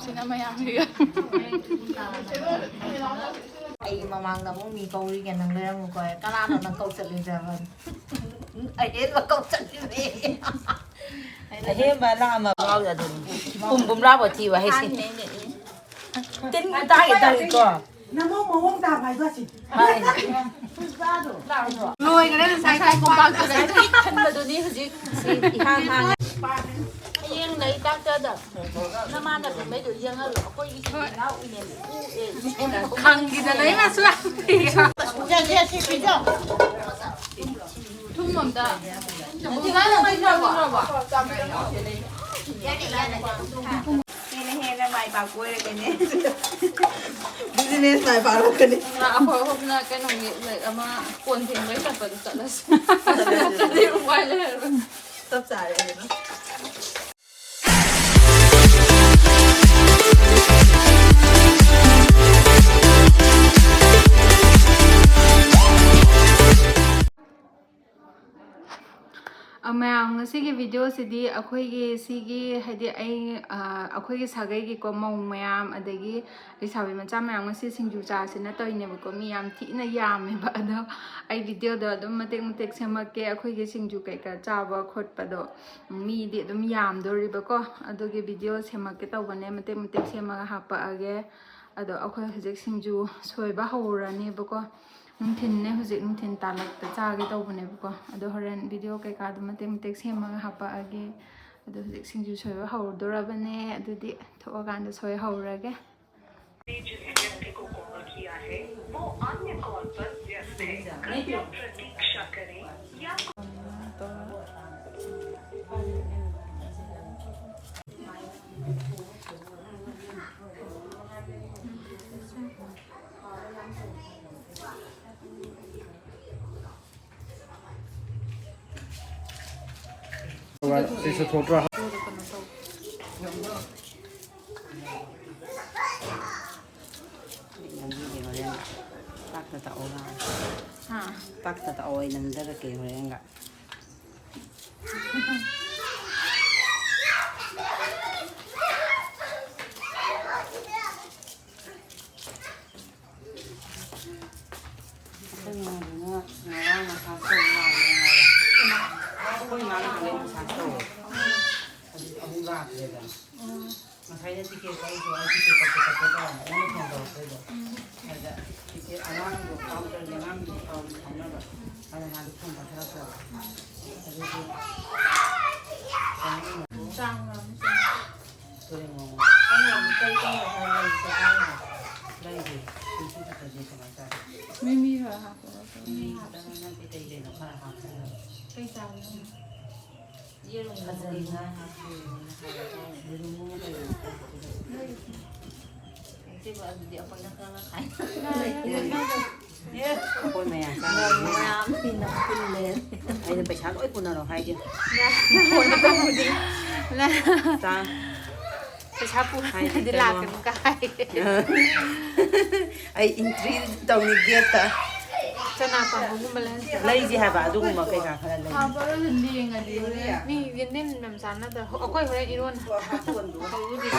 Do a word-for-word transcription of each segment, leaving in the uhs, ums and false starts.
ꯁꯤꯅ ꯃꯌꯥꯝꯒꯤꯒ꯫ ꯑꯩꯒꯤ ꯃꯃꯥꯡꯗ ꯑꯃꯨꯛ ꯃꯤ ꯀꯧꯔꯤꯒꯦ, ꯅꯪ ꯂꯩꯔꯝꯃꯨꯀꯣ꯫ ꯀꯅꯥꯅꯣ ꯅꯪ ꯀꯧ ꯆꯠꯂꯤꯁꯦ ꯍꯥꯏꯕ? ꯑꯍꯦꯟꯕ ꯀꯧ ꯆꯠꯂꯤꯅꯦ꯫ ꯑꯍꯦꯟꯕ ꯂꯥꯛꯑꯝꯃ ꯄꯨꯡ ꯀꯨꯝꯂꯥꯕ ꯊꯤꯕ ꯍꯩꯁꯦ꯫ ꯇꯤꯟ ꯇꯥꯒꯦ ꯇꯧꯏꯀꯣ꯫ ꯅꯃꯧ ꯃꯑꯣꯡ ꯇꯥꯕ ꯍꯥꯏꯗꯣ ꯑꯁꯤ꯫ ꯂꯣꯏꯈ꯭ꯔꯦ ꯉꯁꯥꯏ ꯉꯁꯥꯏ ꯈꯣꯡꯄꯥꯛꯇꯨꯗ ꯈꯟꯕꯗꯨꯅꯤ ꯍꯧꯖꯤꯛ ꯁꯤ ꯏꯍꯥꯡ ꯍꯥꯡꯉꯦ꯫ ꯍꯌꯦꯡ ꯂꯩ ꯇꯥꯛꯇꯗ ꯅꯃꯥꯟꯅꯕꯤꯉꯩꯗꯣ ꯌꯦꯡꯍꯜꯂꯣ꯫ ꯑꯩꯈꯣꯏꯒꯤ ꯏꯆꯤꯟ ꯏꯅꯥꯎ ꯏꯅꯦ ꯎ ꯑꯦ ꯈꯪꯈꯤꯗꯅ ꯑꯩꯅ ꯁꯨꯔꯛꯇꯦ꯫ ꯊꯨꯝ ꯑꯝꯇ꯫ ꯍꯦꯟꯅ ꯍꯦꯟꯅ ꯃꯥꯏ ꯄꯥꯛꯄ ꯑꯣꯏꯔꯒꯅꯦ꯫ Business ꯃꯥꯏ ꯄꯥꯛꯂꯛꯀꯅꯤ꯫ ꯑꯩꯈꯣꯏ ꯑꯍꯨꯝꯅ ꯀꯩꯅꯣꯒꯤ, like, ꯑꯃ ꯀꯣꯟ ꯐꯦꯡꯕꯩ ꯆꯠꯄꯗꯣ ꯆꯠꯂꯁꯤ꯫ ꯅꯠꯇ꯭ꯔꯗꯤ ꯎꯄꯥꯏ ꯂꯩꯔꯔꯣꯏ꯫ ꯆꯞ ꯆꯥꯔꯦ ꯑꯗꯨꯅ꯫ ꯑ, ꯃꯌꯥꯝ, ꯉꯁꯤꯒꯤ video ꯁꯤꯗꯤ ꯑꯩꯈꯣꯏꯒꯤ ꯁꯤꯒꯤ, ꯍꯥꯏꯗꯤ, ꯑꯩ, ꯑ, ꯑꯩꯈꯣꯏꯒꯤ ꯁꯥꯒꯩꯒꯤꯀꯣ, ꯃꯧ ꯃꯌꯥꯝ, ꯑꯗꯒꯤ ꯂꯩꯁꯥꯕꯤ ꯃꯆꯥ ꯃꯌꯥꯝ ꯉꯁꯤ ꯁꯤꯡꯖꯨ ꯆꯥꯁꯤꯅ ꯇꯧꯔꯤꯅꯦꯕꯀꯣ꯫ ꯃꯤ ꯌꯥꯝ ꯊꯤꯅ ꯌꯥꯝꯃꯦꯕ꯫ ꯑꯗꯣ ꯑꯩ video ꯗꯣ ꯑꯗꯨꯝ ꯃꯇꯦꯛ ꯃꯇꯦꯛ ꯁꯦꯝꯃꯛꯀꯦ, ꯑꯩꯈꯣꯏꯒꯤ ꯁꯤꯡꯖꯨ ꯀꯩꯀꯥ ꯆꯥꯕ ꯈꯣꯠꯄꯗꯣ꯫ ꯃꯤꯗꯤ ꯑꯗꯨꯝ ꯌꯥꯝꯗꯣꯔꯤꯕꯀꯣ, ꯑꯗꯨꯒꯤ video ꯁꯦꯝꯃꯛꯀꯦ ꯇꯧꯕꯅꯦ꯫ ꯃꯇꯦꯛ ꯃꯇꯦꯛ ꯁꯦꯝꯃꯒ ꯍꯥꯞꯄꯛꯑꯒꯦ꯫ ꯑꯗꯣ ꯑꯩꯈꯣꯏ ꯍꯧꯖꯤꯛ ꯁꯤꯡꯖꯨ ꯁꯣꯏꯕ ꯍꯧꯔꯅꯦꯕꯀꯣ꯫ ꯅꯨꯡꯊꯤꯟꯅꯦ, ꯍꯧꯖꯤꯛ ꯅꯨꯡꯊꯤꯟ ꯇꯥꯜꯂꯛꯇ ꯆꯥꯒꯦ ꯇꯧꯕꯅꯦꯕꯀꯣ꯫ ꯑꯗꯣ ꯍꯣꯔꯦꯟ video ꯀꯩꯀꯥꯗꯣ ꯃꯇꯦꯛ ꯃꯇꯦꯛ ꯁꯦꯝꯃꯒ ꯍꯥꯄꯛꯑꯒꯦ꯫ ꯑꯗꯣ ꯍꯧꯖꯤꯛ ꯁꯤꯡꯖꯨ ꯁꯣꯏꯕ ꯍꯧꯗꯣꯔꯕꯅꯦ꯫ ꯑꯗꯨꯗꯤ ꯊꯣꯛꯑꯀꯥꯟꯗ ꯁꯣꯏ ꯍꯧꯔꯒꯦ꯫ जिस व्यक्ति को कॉल किया है, वो अन्य कॉल पर व्यस्त है। कृपया प्रतीक्षा करें या ꯁꯤꯁꯨ ꯊꯣꯛꯇ꯭ꯔꯣ? ꯅꯪꯒꯤꯗꯤ ꯍꯣꯔꯦꯟ ꯄꯥꯛꯇ ꯇꯛꯑꯣ꯫ ꯍꯥ? ꯄꯥꯛꯇ ꯇꯛꯑꯣ, ꯑꯩ ꯅꯝꯖꯔꯛꯀꯦ ꯍꯣꯔꯦꯟꯒ꯫ ꯇꯤꯀꯦꯠꯇꯣ ꯑꯩꯁꯨ ꯑꯩ ꯇꯤꯀꯦꯠ ꯀꯛꯄ ꯆꯠꯀꯦ ꯇꯧꯔꯝꯕ, ꯅꯪꯅ ꯐꯣꯟ ꯇꯧꯔꯛꯄꯩꯗꯣ꯫ ꯑꯗ ꯇꯤꯀꯦꯠ ꯑꯉꯥꯡꯗꯣ ꯀꯥꯎꯟꯇꯔꯒꯤ ꯑꯉꯥꯡꯗꯨꯒ ꯄꯥꯎ ꯐꯥꯎꯅꯕ꯫ ꯑꯗ ꯃꯥꯗꯣ ꯐꯣꯟ ꯄꯥꯏꯈꯠꯂꯛꯇ꯭ꯔꯕ꯫ ꯑꯗꯨꯗꯤ ꯀꯩꯅꯣ ꯆꯥꯡ ꯇꯨꯔꯦꯜ ꯉꯥꯎꯕ꯫ ꯑꯩꯅ ꯑꯃꯨꯛ ꯀꯩ ꯀꯩꯅꯣ ꯈꯔ ꯂꯩꯁꯦ ꯍꯥꯏꯅ ꯂꯩꯔꯦ꯫ ꯁꯤꯡꯖꯨ ꯈꯛꯇꯗꯤ ꯀꯃꯥꯏꯅ ꯆꯥꯗꯣꯏꯅꯣ? ꯃꯤꯃꯤ ꯈꯔ ꯍꯥꯞꯄꯣ꯫ ꯃꯤꯃꯤ ꯈꯛꯇꯪ ꯅꯠꯇꯦ, ꯀꯩ ꯀꯩꯅꯣ ꯈꯔ ꯍꯥꯞꯆꯜꯂꯣ꯫ ꯀꯩ ꯆꯥꯕꯅꯣ? ꯌꯦꯔꯨꯝ ꯈꯖꯤꯡ ꯉꯧꯕꯅꯦ꯫ ꯉꯥ ꯍꯥꯞꯄꯤꯔꯣꯅ ꯍꯥꯏꯔꯦ꯫ ꯌꯦꯔꯨꯝ ꯑꯃ ꯀꯩꯅꯣ ꯍꯥꯞꯄꯤꯔꯣ꯫ ꯅꯠꯇꯦꯕ, ꯑꯗꯨꯗꯤ ꯑꯩꯈꯣꯏꯅ ꯈꯔ ꯈꯔ ꯈꯥꯏ꯫ ꯑꯩꯈꯣꯏ ꯃꯌꯥꯝ ꯆꯥꯕ ꯃꯌꯥꯝ ꯇꯤꯟꯅ ꯄꯨꯜꯂꯦ꯫ ꯑꯩꯅ ꯄꯩꯁꯥ ꯂꯣꯏ ꯄꯨꯅꯔꯣ ꯍꯥꯏꯒꯦ꯫ ꯐꯣꯟꯗ ꯇꯧꯕꯗꯤ꯫ ꯆꯥ-, ꯄꯩꯁꯥ ꯄꯨꯔꯗꯤ ꯍꯥꯏꯗꯤ ꯀꯩꯅꯣ꯫ ꯂꯥꯛꯀꯅꯨ ꯀꯥꯏ꯫ ꯑꯩ entry ꯇꯧꯅꯤ gateꯇ꯫ ꯆꯅꯥ ꯀꯥꯡꯍꯧꯒꯨꯝꯕ ꯂꯩꯔꯁꯦ꯫ ꯂꯩꯁꯦ ꯍꯥꯏꯕ ꯑꯗꯨꯒꯨꯝꯕ ꯀꯩꯀꯥ ꯈꯔ ꯂꯩ꯫ ꯍꯥꯎꯕ ꯑꯗꯨ ꯂꯦꯡꯉꯗꯤ ꯍꯣꯔꯦꯟ ꯃꯤ ꯌꯦꯟꯗꯦꯝ ꯌꯥꯝ ꯆꯥꯅꯗ-, ꯑꯩꯈꯣꯏ ꯍꯣꯔꯦꯟ ꯏꯔꯣꯟ꯫ ꯍꯧꯖꯤꯛꯇꯤ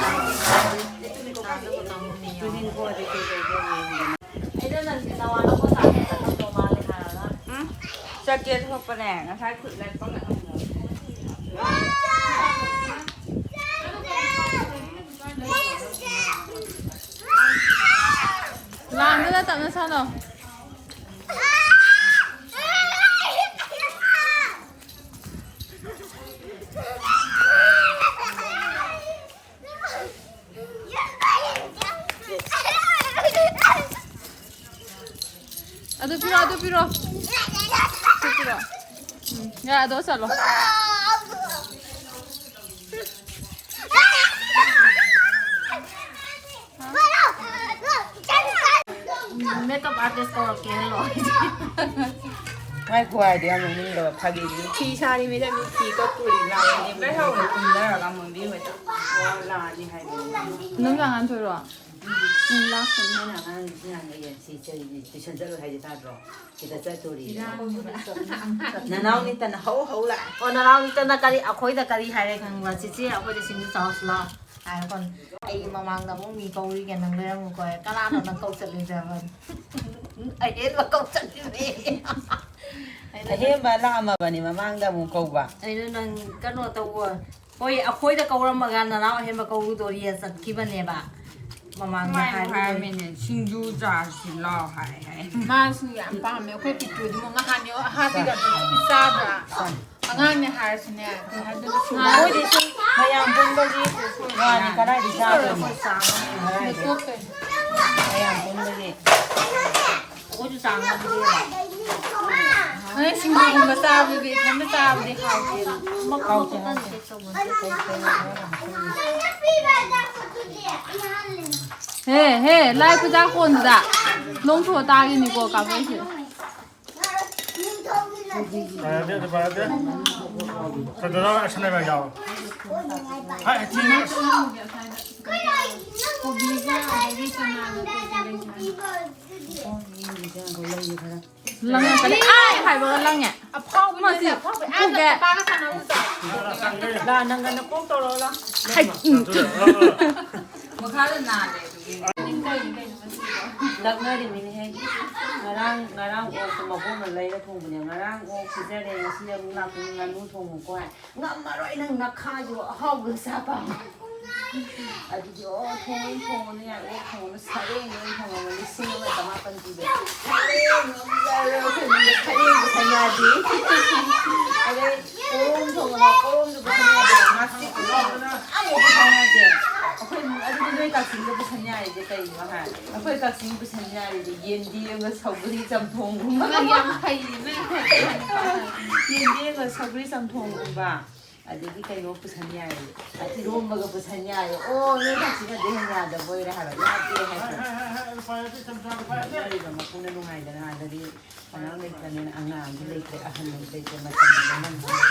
ꯆꯥꯅꯗꯕ ꯀꯥꯡꯕꯨꯅꯦ ꯌꯥꯎꯔꯦ꯫ ꯑꯩꯗꯣ ꯅꯪꯁꯦ ꯅꯋꯥ ꯅꯄꯥ ꯆꯥꯅ ꯆꯠꯂꯝꯗꯧ ꯃꯥꯜꯂꯦ ꯍꯥꯏꯔꯒ꯫ ꯎꯝ? ꯆꯠꯀꯦ ꯊꯣꯛꯄꯅꯦ꯫ ꯉꯁꯥꯏ ꯈꯨꯠ ꯂꯦꯛꯄꯒ꯫ ꯂꯥꯡꯗꯅ ꯇꯞꯅ ꯁꯥꯟꯅꯧ꯫ ꯑꯗꯨ ꯄꯤꯔꯣ, ꯑꯗꯨ ꯄꯤꯔꯣ꯫ ꯑꯗꯨ ꯄꯤꯔꯣ꯫ ꯎꯝ, ꯌꯥꯔꯦ, ꯑꯗꯣ ꯆꯠꯂꯣ꯫ Makeup artist ꯀꯧꯔꯛꯀꯦ, hello꯫ ꯃꯥꯏ ꯈꯨꯍꯥꯏꯗꯣ ꯌꯥꯝ ꯅꯣꯛꯅꯤꯡꯗꯕ, ꯐꯥꯒꯤꯗꯤ꯫ ꯐꯤ ꯁꯥꯔꯤꯉꯩꯗ ꯃꯤ ꯐꯤ ꯀꯛꯇꯣꯔꯤ ꯂꯥꯛꯑꯅꯤ꯫ ꯂꯩꯍꯧꯔꯦ, ꯀꯨꯝꯅꯔꯒ ꯃꯣꯟꯕꯤ ꯍꯣꯏꯗ꯫ ꯋꯥ ꯂꯥꯛꯑꯅꯤ ꯍꯥꯏꯕꯅꯤ꯫ ꯅꯪ ꯂꯥꯛ ꯉꯥꯟꯊꯣꯏꯔꯣ? ꯎꯝ, ꯂꯥꯛꯄꯅꯤ꯫ ꯅꯪꯅ ꯑꯉꯥꯡ ꯉꯥꯟꯕ ꯌꯦꯡꯁꯤ, ꯆꯠ-, tuition ꯆꯠꯂꯣ ꯍꯥꯏꯁꯦ ꯇꯥꯗ꯭ꯔꯣ? ꯁꯤꯗ ꯆꯠꯇꯣꯔꯤ꯫ ꯏꯔꯥꯡ ꯅꯅꯥꯎ ꯅꯤꯇꯟ ꯍꯧ ꯍꯧ ꯂꯥꯛꯑꯦ꯫ ꯑꯣ, ꯅꯅꯥꯎ ꯅꯤꯇꯟꯅ ꯀꯔꯤ, ꯑꯩꯈꯣꯏꯗ ꯀꯔꯤ ꯍꯥꯏꯔꯦ ꯈꯪꯕ꯭ꯔꯥ? "ꯆꯤꯆꯦ, ꯑꯩꯈꯣꯏꯗ ꯁꯤꯡꯖꯨ ꯆꯥꯎꯁꯤ ꯂꯥꯎ" ꯍꯥꯏꯔꯦꯀꯣ꯫ ꯑꯩ ꯃꯃꯥꯡꯗ ꯑꯃꯨꯛ ꯃꯤ ꯀꯧꯔꯤꯒꯦ, ꯅꯪ ꯂꯩꯔꯝꯃꯨꯀꯣ꯫ "ꯀꯅꯥꯅꯣ ꯅꯪ ꯀꯧ ꯆꯠꯂꯤꯁꯦ?" ꯍꯥꯏꯕ꯫ "ꯑꯍꯦꯟꯕ ꯀꯧ ꯆꯠꯂꯤꯅꯦ꯫" ꯑꯩꯅ ꯑꯍꯦꯟꯕ ꯂꯥꯛꯑꯝꯃꯕꯅꯤ ꯃꯃꯥꯡꯗ ꯑꯃꯨꯛ ꯀꯧꯕ꯫ ꯑꯩꯅ ꯅꯪ ꯀꯩꯅꯣ ꯇꯧꯋꯣ, ꯍꯣꯏ, ꯑꯩꯈꯣꯏꯗ ꯀꯧꯔꯝꯃꯒ ꯅꯅꯥꯎ ꯑꯍꯦꯟꯕ ꯀꯧꯔꯨꯗꯣꯔꯤꯌꯦ ꯆꯠꯈꯤꯕꯅꯦꯕ꯫ ꯃꯃꯥꯡꯗ ꯃꯥꯏ ꯍꯥꯏꯕꯗꯣ꯫ ꯍꯥꯏꯔꯝꯃꯤꯅꯦ, "ꯁꯤꯡꯖꯨ ꯆꯥꯔꯁꯤ ꯂꯥꯎ" ꯍꯥꯏ ꯍꯥꯏ꯫ ꯃꯥꯁꯨ ꯌꯥꯝ ꯄꯥꯝꯃꯦ꯫ ꯑꯩꯈꯣꯏ ꯄꯤꯛꯇꯨꯗꯤ ꯃꯣ ꯉꯍꯥꯟꯅꯦ ꯑꯍꯥꯕꯤꯒ ꯆꯥꯗ꯭ꯔꯥ? ꯑꯉꯥꯡꯅꯦ ꯍꯥꯏꯔꯁꯨꯅꯦ, ꯀꯩ ꯍꯥꯏꯗꯣꯏꯅꯣ? ꯃꯣꯏꯗꯤ ꯁꯨꯝ ꯃꯌꯥꯝ ꯄꯨꯟꯕꯒꯤ ꯋꯥꯅꯤ, ꯀꯗꯥꯏꯗ ꯆꯥꯗꯣꯏꯅꯣ? ꯃꯌꯥꯝ ꯄꯨꯟꯕꯒꯤ꯫ ꯑꯩꯈꯣꯏꯁꯨ ꯆꯥꯡ ꯉꯝꯗꯦꯕ꯫ ꯍꯣꯏ, ꯁꯤꯡꯖꯨꯒꯨꯝꯕ ꯆꯥꯕꯗꯨꯗꯤ ꯏꯊꯟꯇ ꯆꯥꯕꯗꯤ ꯍꯥꯎꯇꯦꯕ꯫ ꯍꯥꯎꯇꯦ, ꯍꯥꯎꯇꯦ꯫ ꯍꯦ, ꯍꯦ, ꯂꯥꯏ ꯄꯨꯖꯥ ꯀꯣꯟꯗꯨꯗ ꯂꯣꯡꯊꯣꯛꯑ ꯇꯥꯒꯤꯅꯤꯀꯣ, ꯀꯥꯡꯈꯩꯁꯦ꯫ ꯄꯥꯏꯔꯗꯦ, ꯑꯗꯨ ꯄꯥꯏꯔꯗꯦ꯫ ꯀꯩꯗꯧꯔ ꯑꯁ ꯂꯩꯕ ꯌꯥꯎ꯫ ꯍꯥꯏ, ꯊꯤ꯫ ꯀꯣꯕꯤꯒ ꯑꯗꯒꯤ ꯆꯅꯥꯒ ꯀꯩꯀꯩ ꯂꯩ ꯍꯥꯏ꯫ ꯂꯪꯉꯛꯀꯅꯤ꯫ ꯑꯥꯏ ꯍꯥꯏꯕꯒ ꯂꯪꯉꯦ꯫ ꯑꯐꯥꯎꯕ ꯃꯁꯤ ꯅꯠꯇꯦ, ꯑꯐꯥꯎꯕ꯫ ꯑꯥ, ꯐꯨꯒꯦ꯫ ꯅꯨꯄꯥꯒ ꯁꯥꯟꯅꯕꯗꯣ꯫ ꯂꯥ, ꯅꯪꯒ ꯅꯀꯣꯛ ꯇꯧꯔꯣ, ꯂꯥ꯫ ꯍꯥꯏ, ꯎꯝ꯫ ꯃꯈꯥꯗ ꯅꯥꯜꯂꯦ ꯑꯗꯨꯒꯤ꯫ ꯂꯛꯅꯔꯤꯃꯤꯅꯦꯍꯦ꯫ ꯉꯔꯥꯡ, ꯉꯔꯥꯡ ꯑꯣꯛꯇꯣ ꯃꯕꯣꯛꯅ ꯂꯩꯔ ꯊꯣꯡꯕꯅꯦ꯫ ꯉꯔꯥꯡ ꯑꯣꯛ ꯄꯤꯖꯔꯦ, ꯉꯁꯤ ꯑꯃꯨꯛ ꯂꯥꯛꯄꯅꯤ, ꯉꯥꯅꯨ ꯊꯣꯡꯉꯨꯀꯣ ꯍꯥꯏ꯫ ꯉꯝꯃꯔꯣꯏ, ꯅꯪ ꯅꯈꯥꯗꯣ ꯑꯍꯥꯎꯕ ꯆꯥ ꯄꯥꯝꯃꯤ꯫ ꯑꯗꯨꯗꯤ ꯑꯣ ꯊꯣꯡꯉꯅꯤ, ꯊꯣꯡꯉꯅꯤ ꯌꯥꯏ, ꯑꯣ ꯊꯣꯡꯉꯅꯤ, ꯁꯔꯦꯡ ꯑꯣꯏꯅ ꯊꯣꯡꯉꯕ ꯂꯤꯁꯤꯡ ꯑꯃ ꯆꯃꯥꯄꯟ ꯄꯤꯕ꯫ ꯁꯔꯦꯡ ꯑꯃ ꯄꯤꯖꯔꯦ, ꯑꯩꯈꯣꯏ ꯏꯃꯨꯡꯗ ꯁꯔꯦꯡ ꯄꯨꯁꯟ ꯌꯥꯗꯦ꯫ ꯑꯗꯩ ꯄꯣꯔꯣꯝ ꯊꯣꯡꯉꯕ, ꯄꯣꯔꯣꯝꯁꯨ ꯄꯨꯁꯟ ꯌꯥꯗꯦ, ꯉꯥꯁꯨ ꯄꯨꯁꯟ ꯌꯥꯗꯦ, ꯑꯃꯐꯥꯎ ꯄꯨꯁꯟ ꯌꯥꯗꯦ꯫ ꯑꯩꯈꯣꯏ ꯏꯃꯨꯡ ꯑꯗꯨꯗꯤ ꯅꯣꯏ ꯀꯛꯆꯤꯡꯗ ꯄꯨꯁꯟ ꯌꯥꯔꯤꯁꯦ ꯀꯩꯒꯤꯅꯣ ꯍꯥꯏ? ꯑꯩꯈꯣꯏ ꯀꯛꯆꯤꯡ ꯄꯨꯁꯟ ꯌꯥꯔꯤꯁꯦ ꯌꯦꯟꯗꯦꯝꯒ ꯁꯧꯒ꯭ꯔꯤ ꯆꯝꯊꯣꯡꯒꯨꯝꯕ꯫ ꯅꯪ ꯌꯥꯝ ꯍꯩꯌꯦ, ꯅꯪ ꯍꯩꯌꯦ꯫ ꯌꯦꯟꯗꯦꯝꯒ ꯁꯧꯒ꯭ꯔꯤ ꯆꯝꯊꯣꯡꯒꯨꯝꯕ꯫ ꯑꯗꯒꯤ ꯀꯩꯅꯣ ꯄꯨꯁꯟ ꯌꯥꯏꯌꯦ꯫ ꯏꯔꯣꯝꯕꯒ ꯄꯨꯁꯟ ꯌꯥꯏꯌꯦ꯫ ꯑꯣ, ꯅꯣꯏ ꯀꯛꯆꯤꯡꯗꯗꯤ ꯍꯦꯟꯅ ꯌꯥꯗꯕ ꯑꯣꯏꯔꯦ ꯍꯥꯏꯕ꯫ ꯌꯥꯗꯦ ꯍꯥꯏꯕ꯫ ꯍꯥꯏ, ꯍꯥꯏ, ꯍꯥꯏ, ꯎꯄꯥꯏ ꯂꯩꯇꯦ, ꯆꯝꯊꯣꯡ ꯎꯄꯥꯏ ꯂꯩꯇꯦ꯫ ꯂꯩꯔꯤꯕ ꯃꯄꯨꯅ ꯅꯨꯡꯉꯥꯏꯗꯅ ꯑꯗꯗꯤ ꯑꯉꯥꯡ ꯂꯩꯇ꯭ꯔꯅꯤꯅ ꯑꯉꯥꯡ ꯑꯃꯗꯤ ꯂꯩꯇ꯭ꯔꯦ, ꯑꯍꯟ ꯑꯃꯗꯤ ꯂꯩꯇ꯭ꯔꯦ, ꯃꯇꯝꯗꯨꯗ ꯅꯪ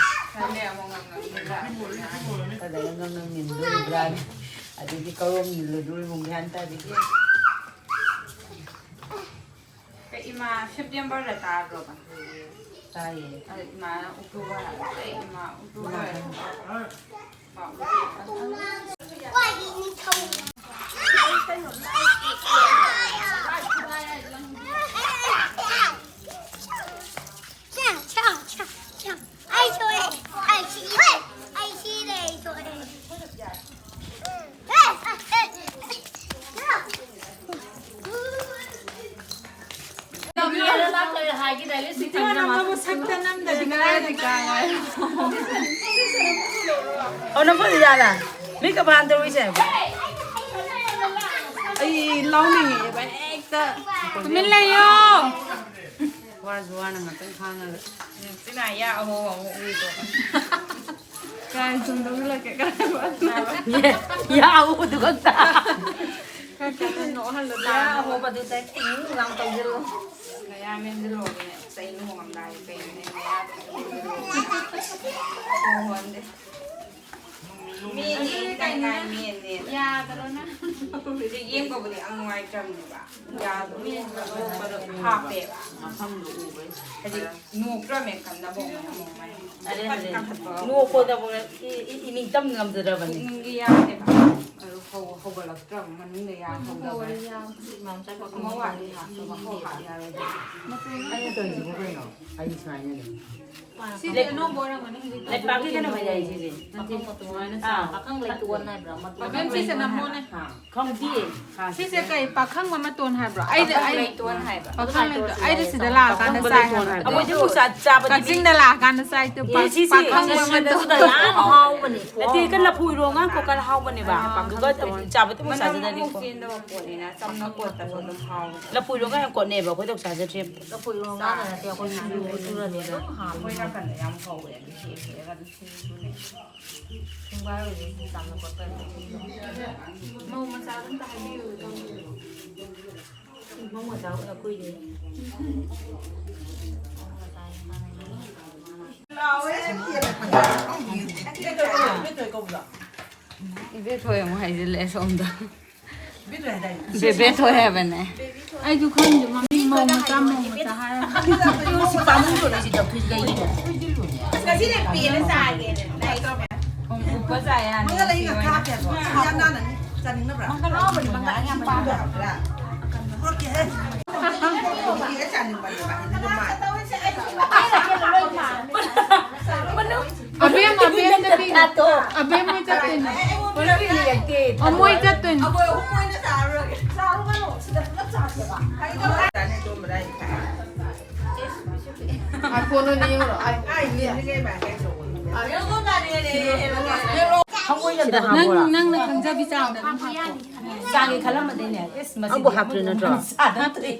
ꯈꯪꯗꯦ, ꯑꯃꯨꯛ ꯉꯥꯡꯅꯕꯤꯔ꯫ ꯈꯔ ꯂꯩꯔ ꯉꯥꯡꯅ ꯅꯤꯟꯗꯣꯔꯤꯕ꯭ꯔꯥ? ꯑꯗꯒꯤ ꯀꯔꯣꯝ ꯅꯤꯜꯂꯨꯗꯣꯔꯤꯃꯣ ꯒ꯭ꯌꯥꯟ ꯇꯥꯗꯦ꯫ ꯀꯩ ꯏꯃꯥ, ꯁꯦꯞꯇꯦꯝꯕꯔꯗ ꯇꯥꯗ꯭ꯔꯣꯕ? ꯇꯥꯏꯌꯦ꯫ ꯑꯗ ꯏꯃꯥꯅ ꯑꯣꯛꯇꯣꯕꯔ ꯍꯥꯏꯕ꯫ ꯑꯩ ꯏꯃꯥ, ꯑꯣꯛꯇꯣꯕꯔ꯫ ꯏꯃꯥ꯫ ꯆꯥ, ꯆꯥ, ꯆꯥ, ꯆꯥ꯫ ꯑꯩ ꯁꯣꯏꯔꯦ꯫ ꯑꯩ ꯁꯤ-, ꯑꯩ ꯁꯤꯔꯦ, ꯑꯩ ꯁꯣꯏꯔꯦ꯫ ꯅꯝꯗꯗꯤ ꯀꯗꯥꯏꯗ ꯀꯥꯡꯉꯣ? ꯑꯣ, ꯅꯪ ꯐꯣꯟꯗ ꯌꯥꯔꯦ? ꯃꯤꯀꯞ ꯍꯥꯟ ꯇꯧꯔꯤꯁꯦ꯫ ꯑꯩ ꯂꯥꯎꯅꯤꯡꯉꯛꯑꯦꯕ ꯍꯦꯛꯇ꯫ ꯇꯨꯃꯤꯟ ꯂꯩꯌꯣ꯫ ꯋꯥꯁꯨ ꯋꯥꯅ ꯉꯥꯛꯇꯪ ꯈꯥꯡꯉꯒ꯫ ꯁꯤꯅ ꯌꯥ ꯑꯍꯣ ꯑꯍꯣ ꯎꯏꯗꯣ꯫ ꯀꯥꯏ ꯁꯨꯝ ꯂꯧꯁꯤꯜꯂꯛꯀꯦ, ꯀꯥꯏ ꯋꯥ-, ꯌꯥ ꯑꯍꯣꯗꯨ ꯈꯛꯇ꯫ ꯈꯔ ꯀꯟꯅ ꯅꯣꯛꯍꯜꯂꯣ ꯌꯥ ꯇꯥꯅꯕ꯫ ꯑꯍꯣꯕꯗꯨꯗ ꯇꯤꯡ ꯂꯥꯎ ꯇꯧꯁꯤꯜꯂꯣ꯫ ꯅꯌꯥ ꯃꯦꯟꯁꯤꯜꯂꯣ ꯑꯗꯨꯅꯦ꯫ ꯆꯩ ꯅꯣꯡꯉꯝꯗꯥꯏ ꯀꯩꯅꯣꯅꯦ ꯅꯌꯥꯗꯣ꯫ ꯍꯣ ꯍꯣꯟꯗꯦ꯫ ꯃꯤꯅꯤ, ꯑꯗꯨꯗꯤ ꯀꯩꯅꯣ ꯀꯥꯏ ꯅꯪ ꯃꯤꯅꯤ꯫ ꯌꯥꯗꯔꯣ ꯅꯪ? ꯍꯧꯖꯤꯛ ꯌꯦꯡꯕꯕꯨꯗꯤ ꯌꯥꯝ ꯅꯨꯡꯉꯥꯏꯇ꯭ꯔꯕꯅꯦꯕ꯫ ꯌꯥꯗꯣ ꯃꯤ ꯅꯣꯛꯄꯗꯣ ꯍꯥꯞꯄꯦꯕ꯫ ꯃꯐꯝꯗꯣ ꯎꯕꯩ꯫ ꯍꯥꯏꯗꯤ ꯅꯣꯛꯇ꯭ꯔꯃꯦ ꯀꯟꯅ ꯕꯣꯛ ꯃꯣꯛ ꯃꯣꯛ ꯃꯣꯛ꯫ ꯑꯗꯩ ꯍꯧꯖꯤꯛ ꯀꯟꯈꯠꯄ꯫ ꯅꯣꯛꯄꯗꯕꯨ ꯏ-, ꯏ-, ꯏꯅꯤꯡꯇꯝ ꯉꯝꯖꯗ꯭ꯔꯕꯅꯤ꯫ ꯄꯨꯛꯅꯤꯡꯒꯤ ꯌꯥꯗꯦꯕ꯫ ꯑꯗꯨ ꯍꯧ-, ꯍꯧꯒꯠꯂꯛꯇ꯭ꯔꯕ ꯃꯅꯨꯡꯗ ꯌꯥ ꯍꯧꯗꯕꯩ꯫ ꯑꯃ ꯋꯥꯠꯂꯤ ꯍꯥꯞꯄꯕ ꯍꯧ ꯍꯥꯞ ꯌꯥꯔꯣꯏꯗꯕ꯫ ꯑꯩꯅ ꯇꯧꯔꯤꯁꯤꯕꯨ ꯀꯩꯅꯣ? ꯑꯩ ꯁꯨꯃꯥꯏꯅꯅꯦ꯫ ꯁꯤꯗꯤ ꯑꯅꯧꯕ ꯑꯣꯏꯔꯝꯒꯅꯤ ꯍꯧꯖꯤꯛ꯫ ꯂꯩꯄꯥꯛꯀꯤ ꯀꯩꯅꯣ ꯍꯥꯏ ꯌꯥꯏ ꯁꯤꯁꯦ꯫ ꯄꯥꯈꯪ ꯃꯇꯣꯟ ꯍꯥꯏꯅ ꯑꯥ꯫ ꯄꯥꯈꯪ ꯂꯩꯇꯣꯟ ꯍꯥꯏꯕ꯭ꯔꯥ? ꯃꯇꯣꯟ ꯃꯦꯝ, ꯁꯤꯁꯦ ꯍꯥꯏꯕ꯭ꯔꯥ? ꯅꯝꯃꯣꯅꯦ꯫ ꯑꯥ꯫ ꯈꯪꯗꯤꯌꯦ꯫ ꯁꯤꯁꯦ ꯀꯩ ꯄꯥꯈꯪꯕ ꯃꯇꯣꯟ ꯍꯥꯏꯕ꯭ꯔꯣ? ꯑꯩꯗꯤ, ꯄꯥꯈꯪ ꯑꯩ ꯂꯩꯇꯣꯟ ꯍꯥꯏꯕ꯫ ꯄꯥꯈꯪ ꯂꯩꯇꯣꯟ꯫ ꯑꯩꯗꯤ ꯁꯤꯗ ꯂꯥꯛꯑꯀꯥꯟꯗ ꯄꯥꯈꯪꯕ ꯆꯥꯏ ꯂꯩꯇꯣꯟ ꯍꯥꯏꯕ꯫ ꯍꯥꯏꯕ꯫ ꯑꯩꯈꯣꯏꯗꯤ ꯑꯃꯨꯛ ꯆꯥ-, ꯆꯥꯕꯗꯤ ꯀꯛꯆꯤꯡꯗ ꯂꯥꯛꯑꯀꯥꯟꯗ ꯆꯥꯏ꯫ ꯑꯦ, ꯁꯤꯁꯦ ꯄꯥꯈꯪꯕ ꯃꯇꯣꯟ꯫ ꯌꯥꯝ ꯍꯥꯎꯕꯅꯦ꯫ ꯅꯠꯇꯦ, ꯀꯩꯅꯣ, ꯂꯐꯨ ꯏꯔꯣꯟꯒ ꯀꯣꯀꯜ ꯍꯥꯎꯕꯅꯦꯕ꯫ ꯑꯥ, ꯑꯗꯨꯒ ꯈꯪꯗꯦ꯫ ꯆꯥꯕꯗꯤ ꯑꯃꯨꯛ ꯃꯅꯝ ꯆꯥꯖꯗ꯭ꯔꯤꯀꯣ꯫ ꯑꯃꯨꯛ ꯆꯦꯟꯗꯕ ꯄꯣꯠꯅꯤꯅ ꯆꯝꯅ ꯀꯣꯠꯇꯁꯨ ꯑꯗꯨꯝ ꯍꯥꯎꯕꯅꯦ꯫ ꯂꯐꯨ ꯏꯔꯣꯟꯒ ꯌꯥꯝ ꯀꯣꯠꯅꯩꯕ, ꯑꯩꯈꯣꯏꯗ ꯑꯃꯨꯛ ꯆꯥꯖꯗ꯭ꯔꯤ ꯑꯝꯇ꯫ ꯂꯐꯨ ꯏꯔꯣꯟꯒ ꯅꯠꯇꯦ, ꯑꯩꯈꯣꯏ ꯁꯤꯡꯖꯨ ꯁꯨꯔꯗꯤ ꯑꯗꯨꯝ ꯍꯥꯎꯕꯅꯦ꯫ ꯑꯩꯈꯣꯏ ꯅꯥꯀꯟꯗ ꯌꯥꯝ ꯍꯧꯋꯦ, ꯑꯗꯨ ꯍꯦꯛ ꯍꯦꯛꯑꯒ ꯑꯗꯨꯝ ꯁꯤꯡꯖꯨ ꯁꯨꯅꯩ꯫ ꯁꯤꯡꯕꯥꯔꯧꯗꯤ ꯆꯥꯝꯅ ꯈꯣꯠꯄ ꯃꯧ ꯃꯆꯥꯗ ꯑꯝꯇ ꯍꯥꯏꯕꯤꯌꯨ ꯇꯧꯕꯤꯌꯨ꯫ ꯃꯧ ꯃꯆꯥ ꯎꯅ ꯀꯨꯏꯔꯦ꯫ ꯏꯕꯦꯊꯣꯏ ꯑꯃꯨꯛ ꯍꯥꯏꯖꯤꯜꯂꯛꯑꯦ ꯁꯣꯝꯗ꯫ ꯕꯦꯕꯦꯊꯣꯏ ꯍꯥꯏꯕꯅꯦ꯫ ꯑꯩꯁꯨ ꯈꯪꯗꯦ, ꯃꯃꯤꯡ ꯃꯧ ꯃꯆꯥ, ꯃꯧ ꯃꯆꯥ ꯍꯥꯏꯔꯒ꯫ ꯁꯤ ꯄꯥꯝꯃꯨꯗ꯭ꯔꯣ ꯁꯤ ꯇꯧꯊꯣꯛꯏꯁꯤ ꯀꯩꯒꯤꯅꯣ? ꯉꯁꯤꯗꯤ ꯄꯦꯟꯅ ꯆꯥꯒꯦꯅ꯫ ꯎꯄ ꯆꯥ ꯌꯥꯅꯤ꯫ ꯃꯉꯥ ꯂꯩꯒ ꯀꯥꯞꯄꯦ꯫ ꯌꯥꯝ ꯅꯥꯟꯅꯅꯤ꯫ ꯆꯥꯅꯤꯡꯗꯕ꯭ꯔꯥ? ꯃꯪꯒꯜ ꯑꯍꯥꯎꯕꯅꯤ, ꯃꯪꯒꯜ ꯌꯥꯝ ꯄꯥꯝꯕ꯭ꯔꯥ? ꯄꯨꯔꯛꯀꯦꯍꯦ꯫ ꯆꯥꯅꯤꯡꯕꯅꯦꯕ꯫ ꯑꯕꯦꯝ, ꯑꯕꯦꯝꯗꯗꯤ, ꯑꯕꯦꯝ ꯃꯣꯏ ꯆꯠꯇꯣꯏꯅꯦ꯫ ꯑꯣ, ꯃꯣꯏ ꯆꯠꯇꯣꯏꯅꯦ꯫ ꯑꯩꯈꯣꯏ ꯑꯍꯨꯝ ꯑꯣꯏꯅ ꯆꯥꯔꯨꯔꯒꯦ꯫ ꯆꯥꯔꯨꯒꯅꯨ, ꯁꯤꯗ ꯄꯨꯂꯞ ꯆꯥꯁꯦꯕ꯫ ꯆꯥꯅꯤ, ꯑꯗꯨꯝꯕꯗ ꯑꯩ ꯈꯥꯏ꯫ ꯑꯥꯏꯐꯣꯟ ꯑꯣꯏꯅ ꯌꯦꯡꯉꯨꯔꯣ? ꯑꯥꯏ-, ꯁꯤꯗ ꯅꯪ, ꯍꯥꯞꯄꯣꯔꯥ? ꯅꯪꯅ ꯈꯪꯖꯕꯤ ꯆꯥꯡꯗ ꯑꯗꯨꯝ ꯍꯥꯞꯄꯣ꯫ ꯆꯥꯒꯦ ꯈꯜꯂꯝꯕꯗꯩꯅꯦ꯫ ꯏꯁ, ꯃꯁꯤꯗꯤ ꯑꯝꯕꯨ ꯍꯥꯞꯇ꯭ꯔꯦ ꯅꯠꯇ꯭ꯔꯣ? ꯆꯥꯟꯅꯗ꯭ꯔꯦ꯫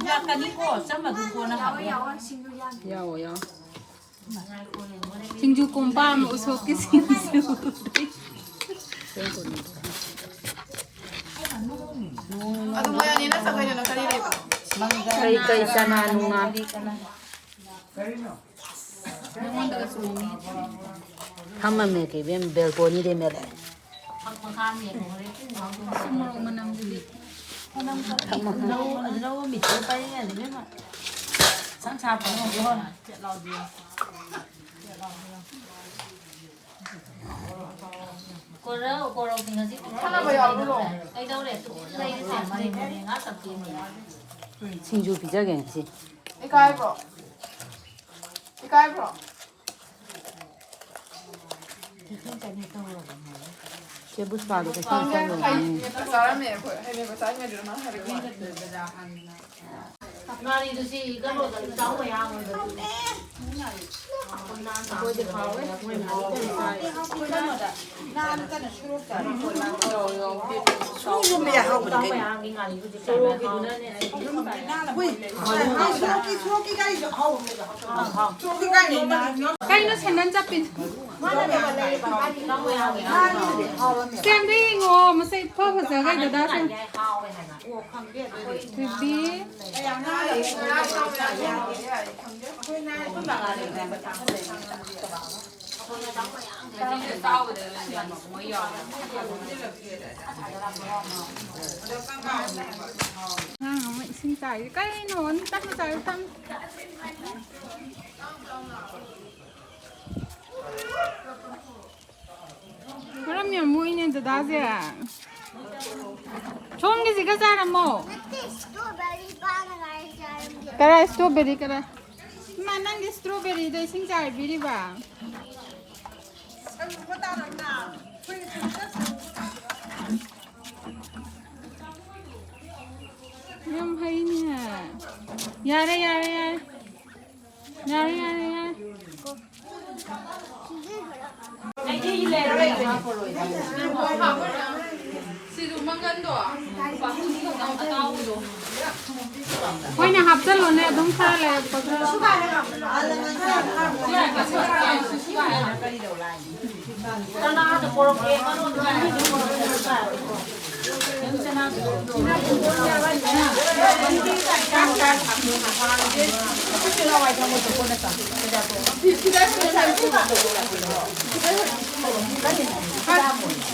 ꯂꯥꯛꯀꯅꯤꯀꯣ, ꯑꯆꯝꯕꯗꯨ ꯀꯣꯟꯅ ꯍꯥꯞꯄꯣ꯫ ꯌꯥꯎꯑꯣ, ꯌꯥꯎꯑꯣ꯫ ꯁꯤꯡꯖꯨ ꯀꯣꯝꯄꯥꯛ ꯑꯃ, ꯎꯁꯣꯞꯀꯤ ꯁꯤꯡꯖꯨ꯫ ꯑꯗꯨ ꯃꯣꯏ ꯑꯅꯤꯅ ꯆꯠꯈ꯭ꯔꯤꯗꯨꯅ ꯀꯔꯤ ꯂꯩꯕ? ꯀꯩ ꯀꯩ ꯆꯅꯥ ꯅꯨꯡꯅꯥ꯫ ꯐꯝꯃꯝꯃꯦ ꯀꯩꯕꯦꯝ ꯕꯦꯜꯀꯣꯅꯤꯗꯩ ꯃꯦꯠꯂꯦ꯫ ꯃꯣꯔꯣꯛ ꯃꯅꯝꯗꯨꯗꯤ꯫ ꯐꯝꯃꯝꯃꯦ꯫ ꯂꯧ, ꯂꯧ ꯃꯤꯠꯇꯨ ꯄꯥꯏꯔꯤꯉꯩꯗ ꯏꯕꯦꯝꯃ꯫ ꯁꯪ ꯁꯥ ꯐꯝꯃꯝꯃꯦ꯫ ꯀꯣꯔꯧ, ꯀꯣꯔꯧꯗꯤ ꯉꯁꯤ ꯊꯥꯅꯕ ꯌꯥꯎꯕ꯭ꯔꯣ? ꯀꯩꯗꯧꯔꯦ? ꯇꯨꯃꯤꯟ ꯂꯩꯔꯤꯁꯦ ꯃꯔꯩ ꯃꯔꯩ ꯉꯥꯛ ꯇꯞꯄꯤꯅꯦ꯫ ꯁꯤꯡꯖꯨ ꯄꯤꯖꯒꯦ ꯉꯁꯤ꯫ ꯏꯀꯥꯏꯕ꯭ꯔꯣ? ꯏꯀꯥꯏꯕ꯭ꯔꯣ? ꯆꯦ ꯄꯨꯁꯄꯥꯗꯣ ꯀꯩꯁꯨ ꯈꯪꯗꯦ꯫ ꯆꯥꯔꯝꯃꯦ ꯑꯩꯈꯣꯏ꯫ ꯍꯩꯅꯕ ꯆꯥꯔꯝꯃꯦ ꯑꯗꯨꯅ ꯃꯥꯅ ꯍꯥꯏꯔꯛꯄ ꯋꯥꯅꯤ꯫ ꯉꯥꯔꯤꯗꯨ ꯁꯤ ꯀꯩꯅꯣꯗ ꯏꯆꯥꯎ ꯃꯌꯥꯝ ꯑꯣꯏꯕꯗꯨꯅꯦ꯫ ꯑꯩꯈꯣꯏꯗꯤ ꯍꯥꯎꯋꯦ꯫ ꯃꯣꯏ ꯉꯥꯔꯤ ꯀꯩꯅꯣ ꯆꯥꯏ꯫ ꯁꯨꯝ ꯌꯨꯝꯗ ꯌꯥꯍꯧꯕꯅꯤ ꯀꯩꯅꯣ꯫ ꯁꯣꯔꯣꯛꯀꯤꯗꯨꯅꯅꯦ꯫ ꯁꯣꯔꯣꯛꯀꯤ ꯒꯥꯔꯤꯁꯨ ꯑꯍꯥꯎꯕ ꯑꯃ ꯂꯩꯕ꯫ ꯁꯣꯔꯣꯛꯀꯤ ꯒꯥꯔꯤ ꯀꯩꯅꯣ ꯁꯦꯟꯗꯟ ꯆꯠꯄꯤꯗꯣ? ꯁꯦꯝꯗ ꯌꯦꯡꯉꯣ, ꯃꯁꯛ ꯏꯐ ꯐꯖꯈꯩ ꯗꯗꯥꯁꯨ꯫ ꯊꯣꯏꯕꯤ꯫ ꯑꯉꯥꯡ ꯑꯃ ꯏꯁꯤꯡ ꯆꯥꯏꯔꯤ꯫ ꯀꯩꯅꯣ? ꯑꯅꯤ ꯇꯞꯅ ꯆꯥꯏꯌꯨ, ꯇꯞꯅ꯫ ꯃꯔꯝ ꯌꯥꯝ ꯃꯣꯛꯏꯅꯦ ꯗꯗꯥꯁꯦ꯫ ꯁꯣꯝꯒꯤꯁꯤꯒ ꯆꯥꯔꯝꯃꯣ꯫ ꯅꯠꯇꯦ, strawberry ꯄꯥꯅꯉꯥꯏ ꯆꯥꯔꯝꯒꯦ꯫ ꯀꯔꯥꯏ strawberry ꯀꯔꯥꯏ? ꯏꯃꯥ, ꯅꯪꯒꯤ strawberryꯗꯣ ꯏꯁꯤꯡ ꯆꯥꯏꯕꯤꯔꯤꯕ? ꯌꯥꯝ ꯍꯩꯅꯦ꯫ ꯌꯥꯔꯦ, ꯌꯥꯔꯦ, ꯌꯥꯔꯦ꯫ ꯌꯥꯔꯦ, ꯌꯥꯔꯦ, ꯌꯥꯔꯦ꯫ ꯁꯤꯗꯨ ꯃꯪꯒꯟꯗꯣ ꯂꯨꯄꯥ ꯀꯨꯟꯒꯤ ꯈꯛꯇꯪ ꯑꯇꯥꯎꯕꯗꯣ꯫ ꯍꯣꯏꯅꯦ, ꯍꯥꯞꯆꯜꯂꯣꯅꯦ, ꯑꯗꯨꯝ ꯈꯔ ꯂꯩꯔꯛꯄꯗ꯫ ꯆꯅꯥꯗꯣ ꯄꯣꯔꯛꯀꯦ, ꯃꯔꯣꯟꯗꯣ ꯍꯥꯏꯔꯛꯑꯣ꯫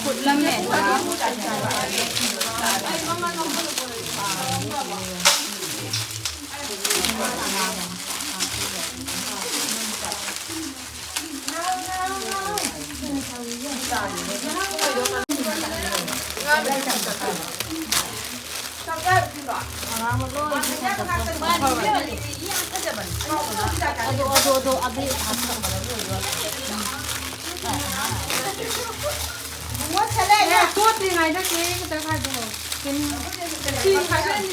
ꯐꯨꯠꯂꯝꯃꯦ꯫ ꯇꯣꯠꯇ꯭ꯔꯤꯉꯩꯗ ꯆꯦꯡ ꯈꯤꯇꯪ ꯍꯥꯏꯗꯣꯛꯑꯣ꯫ ꯀꯩꯅꯣ? ꯁꯤ ꯈꯥꯏꯗꯣꯛꯑꯅꯤ꯫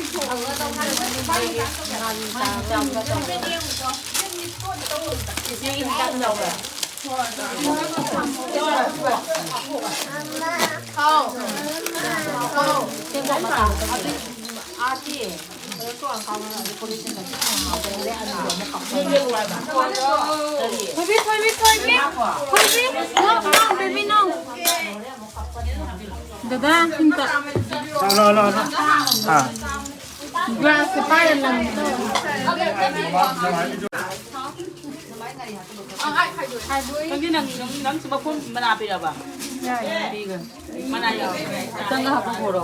ꯍꯥꯎ꯫ ꯍꯥꯎ꯫ ꯊꯣꯏꯕꯤ, ꯊꯣꯏꯕꯤ, ꯊꯣꯏꯕꯤ꯫ ꯊꯣꯏꯕꯤ, no, no, baby, no. ꯗꯗꯥ, ꯑꯝꯇ꯫ No, no, no, no. ꯑꯥ꯫ Glass ꯁꯦ ꯄꯥꯏꯔ ꯂꯪꯒꯦ꯫ ꯈꯪꯗꯦ, ꯅꯪ, ꯅꯪ, ꯅꯪꯁꯨ ꯃꯈꯣꯡ ꯃꯅꯥ ꯄꯤꯔꯕ? ꯌꯥꯏ꯫ ꯄꯤꯒ꯫ ꯃꯅꯥ ꯌꯥꯎꯋꯦ꯫ ꯈꯤꯇꯪꯒ ꯍꯥꯞꯄꯨꯔꯣ?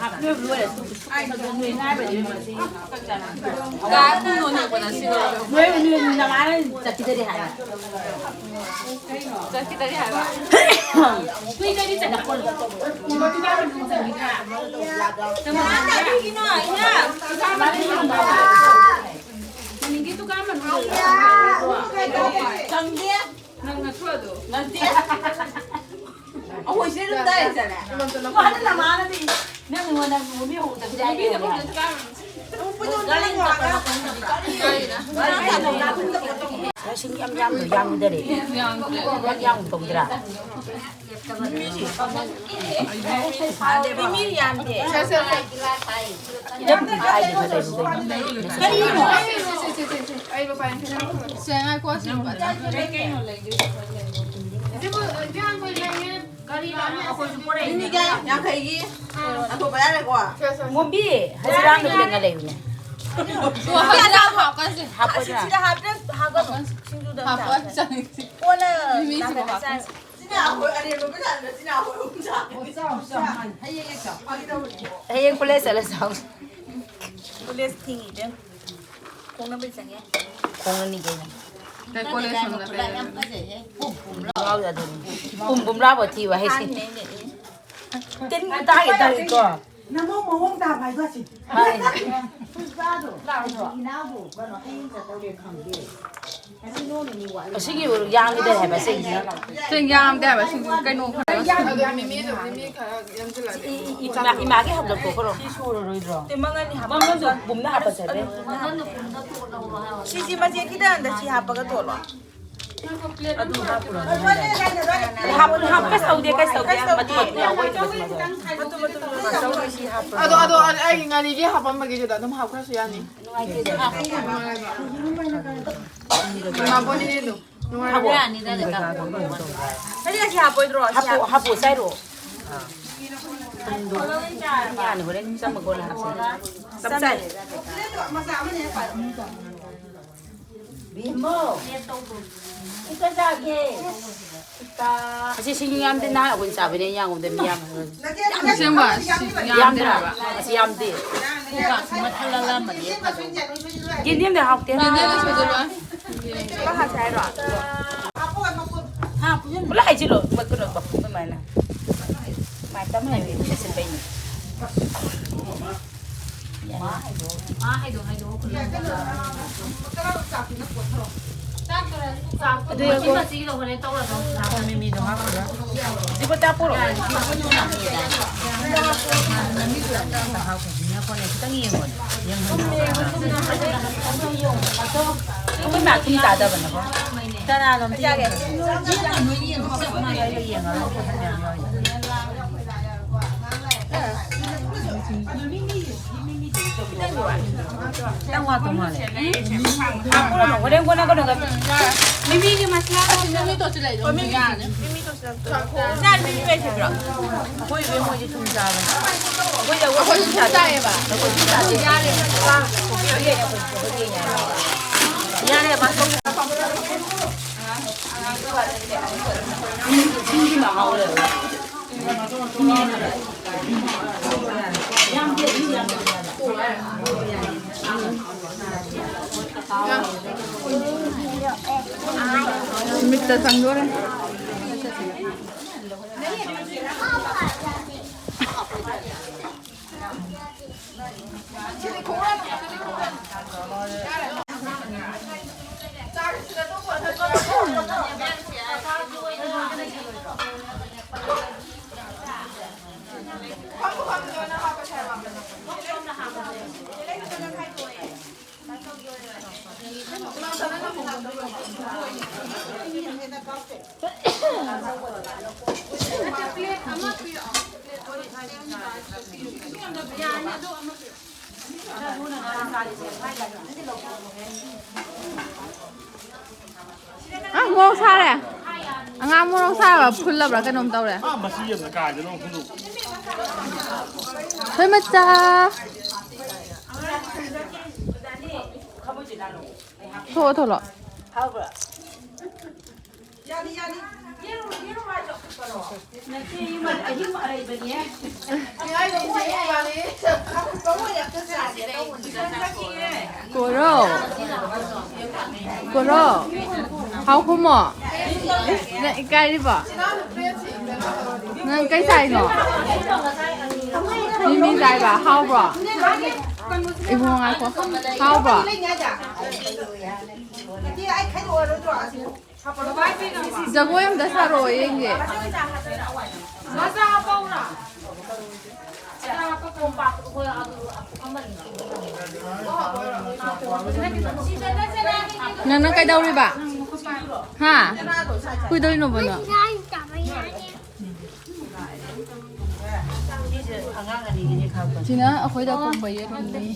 ꯍꯥꯞꯄꯦ, ꯂꯣꯏꯔꯦ꯫ ꯅꯣꯏ, ꯅꯣꯏ, ꯅꯃꯥꯅ ꯆꯠꯈꯤꯗꯔꯤ ꯍꯥꯏꯕ꯫ ꯆꯠꯈꯤꯗꯔꯤ ꯍꯥꯏꯕ꯫ ꯀꯨꯏꯗꯔꯤ ꯆꯠꯈꯤꯗꯔꯤ꯫ ꯀꯅꯥꯅ ꯄꯤꯔꯤꯅꯣ, ꯏꯃꯥ? ꯃꯅꯤꯡꯒꯤ ꯗꯨꯀꯥꯟ ꯃꯅꯨꯡꯗ ꯆꯪꯗꯦ꯫ ꯅꯪ ꯅꯠꯇ꯭ꯔꯣ ꯑꯗꯣ? ꯅꯠꯇꯦ꯫ ꯑꯩꯈꯣꯏ ꯁꯤꯗ ꯑꯗꯨꯝ ꯇꯥꯏ ꯆꯠꯂꯦ꯫ ꯃꯥꯅ ꯅꯃꯥꯅꯗꯤ ꯅꯪ ꯅꯉꯣꯟꯗ ꯅꯨꯃꯤꯠ ꯍꯧꯗꯕꯤꯗ ꯑꯩ ꯌꯥꯝ ꯌꯥꯝꯗꯔꯦ꯫ ꯌꯥꯝ ꯌꯥꯝ ꯇꯧꯗ꯭ꯔꯥ? ꯃꯤ ꯌꯥꯝꯗꯦ꯫ ꯏꯅꯝ ꯀꯥꯏꯗ ꯆꯠꯂꯦ? ꯀꯔꯤꯅꯣ? ꯁꯦ, ꯉꯥꯏꯈꯣ, ꯁꯤ ꯅꯨꯄꯥꯁꯦ꯫ ꯃꯤꯃꯤꯒ ꯌꯥꯡꯈꯩꯒꯤ ꯑꯇꯣꯞꯄ ꯌꯥꯔꯦꯀꯣ꯫ ꯃꯣꯝꯕꯤ, ꯍꯖꯤꯔꯥ ꯑꯃꯗ ꯈꯤꯇꯪꯒ ꯂꯩꯕꯅꯦ꯫ ꯍꯖꯤꯔꯥ ꯍꯥꯞꯀꯁꯦ꯫ ꯍꯥꯞꯄꯣꯗꯅ꯫ ꯁꯤꯗ ꯍꯥꯞꯇ꯭ꯔꯥ ꯍꯥꯞꯀꯅꯨ꯫ ꯁꯤꯡꯖꯨꯗ ꯍꯥꯞꯄꯣ, ꯆꯥꯁꯦ꯫ ꯆꯥꯅꯤꯡꯗꯦ꯫ ꯀꯣꯟꯅ ꯃꯤꯃꯤꯁꯤꯕꯨ ꯂꯥꯛꯀꯅꯤ, ꯆꯥꯁꯦ꯫ ꯍꯥꯞꯀꯁꯦ꯫ ꯍꯌꯦꯡ ꯀꯣꯂꯦꯖ ꯆꯠꯂ ꯆꯥꯎ꯫ ꯀꯣꯂꯦꯖ ꯊꯤꯡꯉꯤꯗ꯫ ꯈꯣꯡꯅꯕ ꯆꯪꯉꯦ꯫ ꯈꯣꯡꯅꯅꯤ ꯀꯩꯅꯣ꯫ ꯀꯩ ꯀꯣꯂꯦꯖ ꯅꯣ ꯅꯠꯇꯦ꯫ ꯄꯨꯝ ꯄꯨꯝ ꯂꯥꯎ ꯌꯥꯗꯣꯏꯅꯤ꯫ ꯄꯨꯝ ꯄꯨꯝ ꯂꯥꯎꯕ ꯊꯤꯕ ꯍꯩꯁꯦ꯫ ꯇꯤꯟ ꯇꯥꯒꯦ ꯇꯥꯒꯦꯀꯣ꯫ ꯅꯃꯧ ꯃꯑꯣꯡ ꯇꯥꯕ ꯍꯥꯏꯕ ꯑꯁꯤ꯫ ꯃꯥꯅꯦ꯫ ꯏꯅꯥꯎꯕꯨ ꯀꯩꯅꯣ ꯍꯌꯦꯡ ꯆꯠꯇꯧꯔꯦ ꯈꯪꯗꯦ꯫ ꯑꯁꯤꯒꯤ ꯌꯥꯝꯗꯦ ꯍꯥꯏꯕ, ꯑꯁꯤꯒꯤ꯫ ꯁꯤ ꯌꯥꯝꯗꯦ ꯍꯥꯏꯕ, ꯁꯤ ꯀꯩꯅꯣ ꯈꯔ꯫ ꯑꯗꯨ ꯃꯤꯃꯤꯗꯣ, ꯃꯤꯃꯤ ꯈꯔ ꯌꯥꯝꯁꯤꯜꯂꯛꯑꯗꯤ꯫ ꯏ-, ꯏ-, ꯏꯃꯥ-, ꯏꯃꯥꯒꯤ ꯍꯥꯞꯂꯛꯄ꯭ꯔꯣ ꯈꯔꯣ? ꯁꯤ ꯁꯨꯔꯔꯣꯏꯗ꯭ꯔꯣ? ꯃꯉꯣꯟꯗ ꯄꯨꯝꯅ ꯍꯥꯞꯄ ꯆꯠꯂꯦ꯫ ꯁꯤꯁꯤ ꯃꯆꯦꯠ ꯈꯤꯇꯪ ꯑꯝꯗ ꯁꯤ ꯍꯥꯞꯄꯒ ꯇꯣꯠꯂꯣ꯫ ꯑꯗꯨ ꯍꯥꯞꯄꯨꯔꯣ? ꯍꯥꯞ-, ꯍꯥꯞ-, ꯀꯩꯁꯨ ꯇꯧꯗꯦ, ꯀꯩꯁꯨ ꯇꯧꯗꯦ꯫ ꯃꯇꯨꯝ ꯃꯇꯨꯝ ꯌꯥꯎꯕꯩꯅꯦ, ꯃꯇꯨꯝ ꯃꯇꯨꯝ꯫ ꯃꯇꯨꯝ ꯃꯇꯨꯝ ꯌꯥꯎꯕ ꯁꯤ ꯍꯥꯞꯄꯨꯔꯣ? ꯑꯗꯣ, ꯑꯗꯣ, ꯑꯩꯒꯤ ꯉꯥꯔꯤꯒꯤ ꯍꯥꯄꯝꯕꯒꯤꯗꯨꯗ ꯑꯗꯨꯝ ꯍꯥꯞꯈ꯭ꯔꯁꯨ ꯌꯥꯅꯤ꯫ ꯅꯨꯡꯉꯥꯏꯇꯦꯗ꯫ ꯏꯃꯥꯕꯣꯛꯅꯤꯅꯦ ꯑꯗꯨ꯫ ꯍꯥꯞꯄꯣ꯫ ꯌꯥꯅꯤꯗ ꯑꯗꯨꯝ꯫ ꯅꯪꯗꯤ ꯑꯁꯤ ꯍꯥꯞꯄꯣꯏꯗ꯭ꯔꯣ? ꯑꯁꯤ ꯍꯥꯞꯄꯣ, ꯍꯥꯞ-, ꯍꯥꯞꯄꯣ, ꯆꯥꯏꯔꯣ? ꯊꯨꯝꯗꯣ꯫ ꯌꯥꯅꯤ, ꯍꯣꯔꯦꯟ ꯆꯝꯃ ꯀꯣꯟꯅ ꯍꯥꯞꯁꯦ꯫ ꯆꯞ ꯆꯥꯏ꯫ ꯕꯤꯃꯣ꯫ ꯏꯀ ꯆꯥꯒꯦ꯫ ꯑꯁꯤ ꯁꯤꯡꯖꯨ ꯌꯥꯝꯗꯦ, ꯅꯍꯥꯟ ꯑꯩꯈꯣꯏ ꯆꯥꯕꯅꯦ, ꯌꯥꯝ ꯌꯥꯝꯗꯦ, ꯃꯤ ꯌꯥꯝ꯫ ꯑꯁꯦꯡꯕ, ꯁꯤ ꯌꯥꯝꯗꯦ ꯌꯥꯝꯗꯦ ꯍꯥꯏꯕ꯫ ꯍꯥꯏꯕ꯫ ꯑꯁꯤ ꯌꯥꯝꯗꯦ꯫ ꯃꯊꯜ ꯂꯥꯜꯂꯝꯃꯗꯤ ꯐꯗꯧꯕ꯫ ꯌꯦꯟꯗꯦꯝꯗꯤ ꯍꯥꯎꯇꯦ꯫ ꯌꯦꯟꯗꯦꯝꯗꯤ ꯁꯣꯏꯖꯜꯂꯣ꯫ ꯍꯥꯞꯄ ꯍꯥꯞꯁꯦ ꯍꯥꯏꯔꯣ? ꯄꯨꯂꯞ ꯍꯩꯖꯤꯜꯂꯣ, ꯀꯩꯅꯣ, ꯑꯗꯨꯃꯥꯏꯅ꯫ ꯃꯥꯏ ꯇꯞꯅ ꯍꯩꯕ ꯏꯟꯗ꯭ꯔꯤꯁꯦ ꯐꯩꯅꯦ꯫ ꯃꯥ ꯍꯥꯏꯗꯣ, ꯃꯥ ꯍꯥꯏꯗꯣ, ꯍꯥꯏꯗꯣ, ꯈꯨꯂꯪꯗ꯫ ꯆꯥꯛꯇꯣ ꯑꯗꯨ ꯃꯆꯤ ꯃꯆꯤ ꯂꯧꯕꯅꯦ ꯇꯧꯔꯒ꯫ ꯃꯤꯃꯤꯗꯣ ꯍꯥꯞꯄꯒ꯫ ꯁꯤꯕꯣ ꯆꯥ ꯄꯨꯔꯛꯑꯣ꯫ ꯈꯤꯇꯪ ꯌꯦꯡꯉꯣ꯫ ꯌꯦꯡꯍꯟ-, ꯑꯩꯈꯣꯏ ꯃꯥ ꯊꯨꯝ ꯆꯥꯗꯕꯅꯦꯀꯣ꯫ ꯀꯅꯥꯅꯣꯝꯇ ꯌꯦꯡꯒꯦ꯫ ꯈꯤꯇꯪ ꯋꯥꯠꯄ ꯃꯥꯜꯂꯦ꯫ ꯍꯣꯔꯦꯟ ꯀꯣꯟꯅ ꯀꯩꯅꯣꯒ꯫ ꯃꯤꯃꯤꯒꯤ ꯃꯁꯂꯥ ꯃꯤꯃꯤ ꯇꯣꯠꯁꯤ ꯂꯩꯗꯣ ꯌꯥꯅꯤ꯫ ꯃꯤꯃꯤ ꯇꯣꯠꯁꯤ ꯂꯩꯗꯣ꯫ ꯆꯥ ꯃꯤꯃꯤ ꯂꯩꯈꯤꯕ꯭ꯔꯣ? ꯑꯩꯈꯣꯏ ꯏꯕꯦꯝ ꯍꯣꯏꯗꯤ ꯊꯨꯝ ꯆꯥꯕꯅꯤ꯫ ꯑꯩꯈꯣꯏꯗꯤ ꯑꯩꯈꯣꯏ ꯊꯨꯝ ꯆꯥꯏꯌꯦꯕ꯫ ꯑꯩꯈꯣꯏ ꯊꯨꯝ ꯆꯥꯗꯦ꯫ ꯌꯥꯔꯦ, ꯃꯥ ꯊꯣꯛ-꯫ ꯊꯨꯝꯒꯤ ꯃꯍꯥꯎ ꯂꯩꯕ꯫ ꯃꯤꯠꯇ ꯆꯪꯗꯣꯔꯦ꯫ ꯑ, ꯃꯣꯔꯣꯛ ꯁꯥꯔꯦ꯫ ꯑꯉꯥꯡ ꯃꯣꯔꯣꯛ ꯁꯥꯕ ꯐꯨꯜꯂꯕ꯭ꯔꯥ ꯀꯩꯅꯣꯝ ꯇꯧꯔꯦ꯫ ꯑꯥ, ꯃꯁꯤ ꯌꯦꯡꯉꯨ, ꯀꯥꯏꯗꯅꯣ ꯈꯪꯗꯦ꯫ ꯍꯣꯏ, ꯃꯆꯥ꯫ ꯊꯣꯛꯂꯣ, ꯊꯣꯛꯂꯣ꯫ ꯀꯣꯔꯣ꯫ ꯀꯣꯔꯣ꯫ ꯍꯥꯎ ꯈꯨꯝꯃꯣ꯫ ꯅꯪ ꯏꯀꯥꯏꯔꯤꯕꯣ? ꯅꯪ ꯀꯩ ꯆꯥꯏꯅꯣ? ꯃꯤꯃꯤ ꯆꯥꯏꯕ? ꯍꯥꯎꯕ꯭ꯔꯣ? ꯏꯕꯨꯡꯉꯣ ꯉꯥꯏꯈꯣ꯫ ꯍꯥꯎꯕ꯭ꯔꯣ? ꯏꯆꯦ, ꯑꯩ ꯈꯥꯏꯗꯣꯛꯑꯔꯣꯏꯗ꯭ꯔꯣ? ꯑꯁꯤ ꯍꯥꯞꯄꯔꯣꯏꯗ꯭ꯔꯣ? ꯖꯒꯣꯏ ꯑꯝꯇ ꯁꯥꯔꯛꯑꯣ ꯌꯦꯡꯒꯦ꯫ ꯃꯆꯥ ꯍꯥꯞꯄꯛꯎꯔꯥ? ꯅꯪꯅ ꯀꯩꯗꯧꯔꯤꯕ? ꯍꯥ? ꯀꯨꯏꯗꯧꯔꯤꯅꯣꯕ ꯅꯪ? ꯁꯤꯅ ꯑꯩꯈꯣꯏꯗ ꯀꯨꯝꯕ ꯌꯦꯔꯨꯝꯅꯤ꯫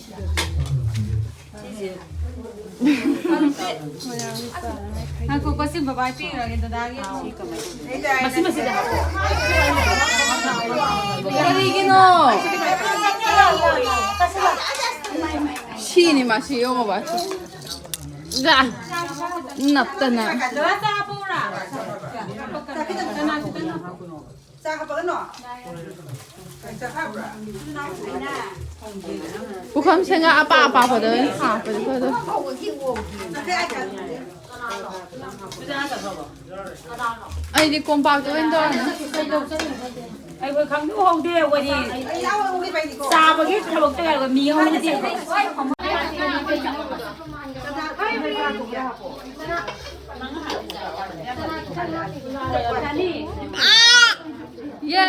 ꯉꯥꯏꯈꯣꯀꯣ, ꯁꯤ ꯕꯕꯥ ꯄꯤꯈ꯭ꯔꯒꯦ ꯗꯗꯥꯒꯤ꯫ ꯃꯁꯤ, ꯃꯁꯤꯗ ꯍꯥꯞꯄꯣ꯫ ꯀꯔꯤꯒꯤꯅꯣ? ꯁꯤꯅꯤ ꯃꯥ, ꯁꯤ ꯌꯦꯡꯉꯣꯕ꯫ ꯒ! ꯅꯞꯇꯅ꯫ ꯗꯗꯥ, ꯆꯥ ꯍꯥꯞꯄꯛꯎꯔꯥ? ꯆꯅꯥ ꯈꯤꯇꯪ ꯍꯥꯞꯄꯛꯑꯣ꯫ ꯆꯥ ꯍꯥꯞꯄꯛꯀꯅꯣ? ꯀꯩ ꯆꯥ ꯍꯥꯞꯄ꯭ꯔꯥ? ꯄꯨꯈꯝ ꯁꯦꯡꯒꯥ ꯑꯄꯥꯛ ꯑꯄꯥꯛꯄꯗ ꯑꯣꯏꯅ ꯍꯥꯞꯄꯗꯤ ꯐꯗꯧ꯫ ꯑꯩꯗꯤ ꯀꯣꯝꯄꯥꯛꯇ ꯑꯣꯏꯅ ꯇꯧꯔꯅꯤ꯫ ꯑꯩꯈꯣꯏ ꯈꯪꯗꯦ, ꯎꯍꯧꯗꯦ, ꯑꯩꯈꯣꯏꯗꯤ ꯑꯩ ꯌꯥꯎ ꯎꯒꯦ ꯄꯥꯏꯅꯤꯀꯣ꯫ ꯆꯥꯕꯒꯤ ꯊꯕꯛꯇ ꯍꯥꯏꯔꯒ ꯃꯤ ꯑꯃꯅꯗꯤ ꯌꯦ!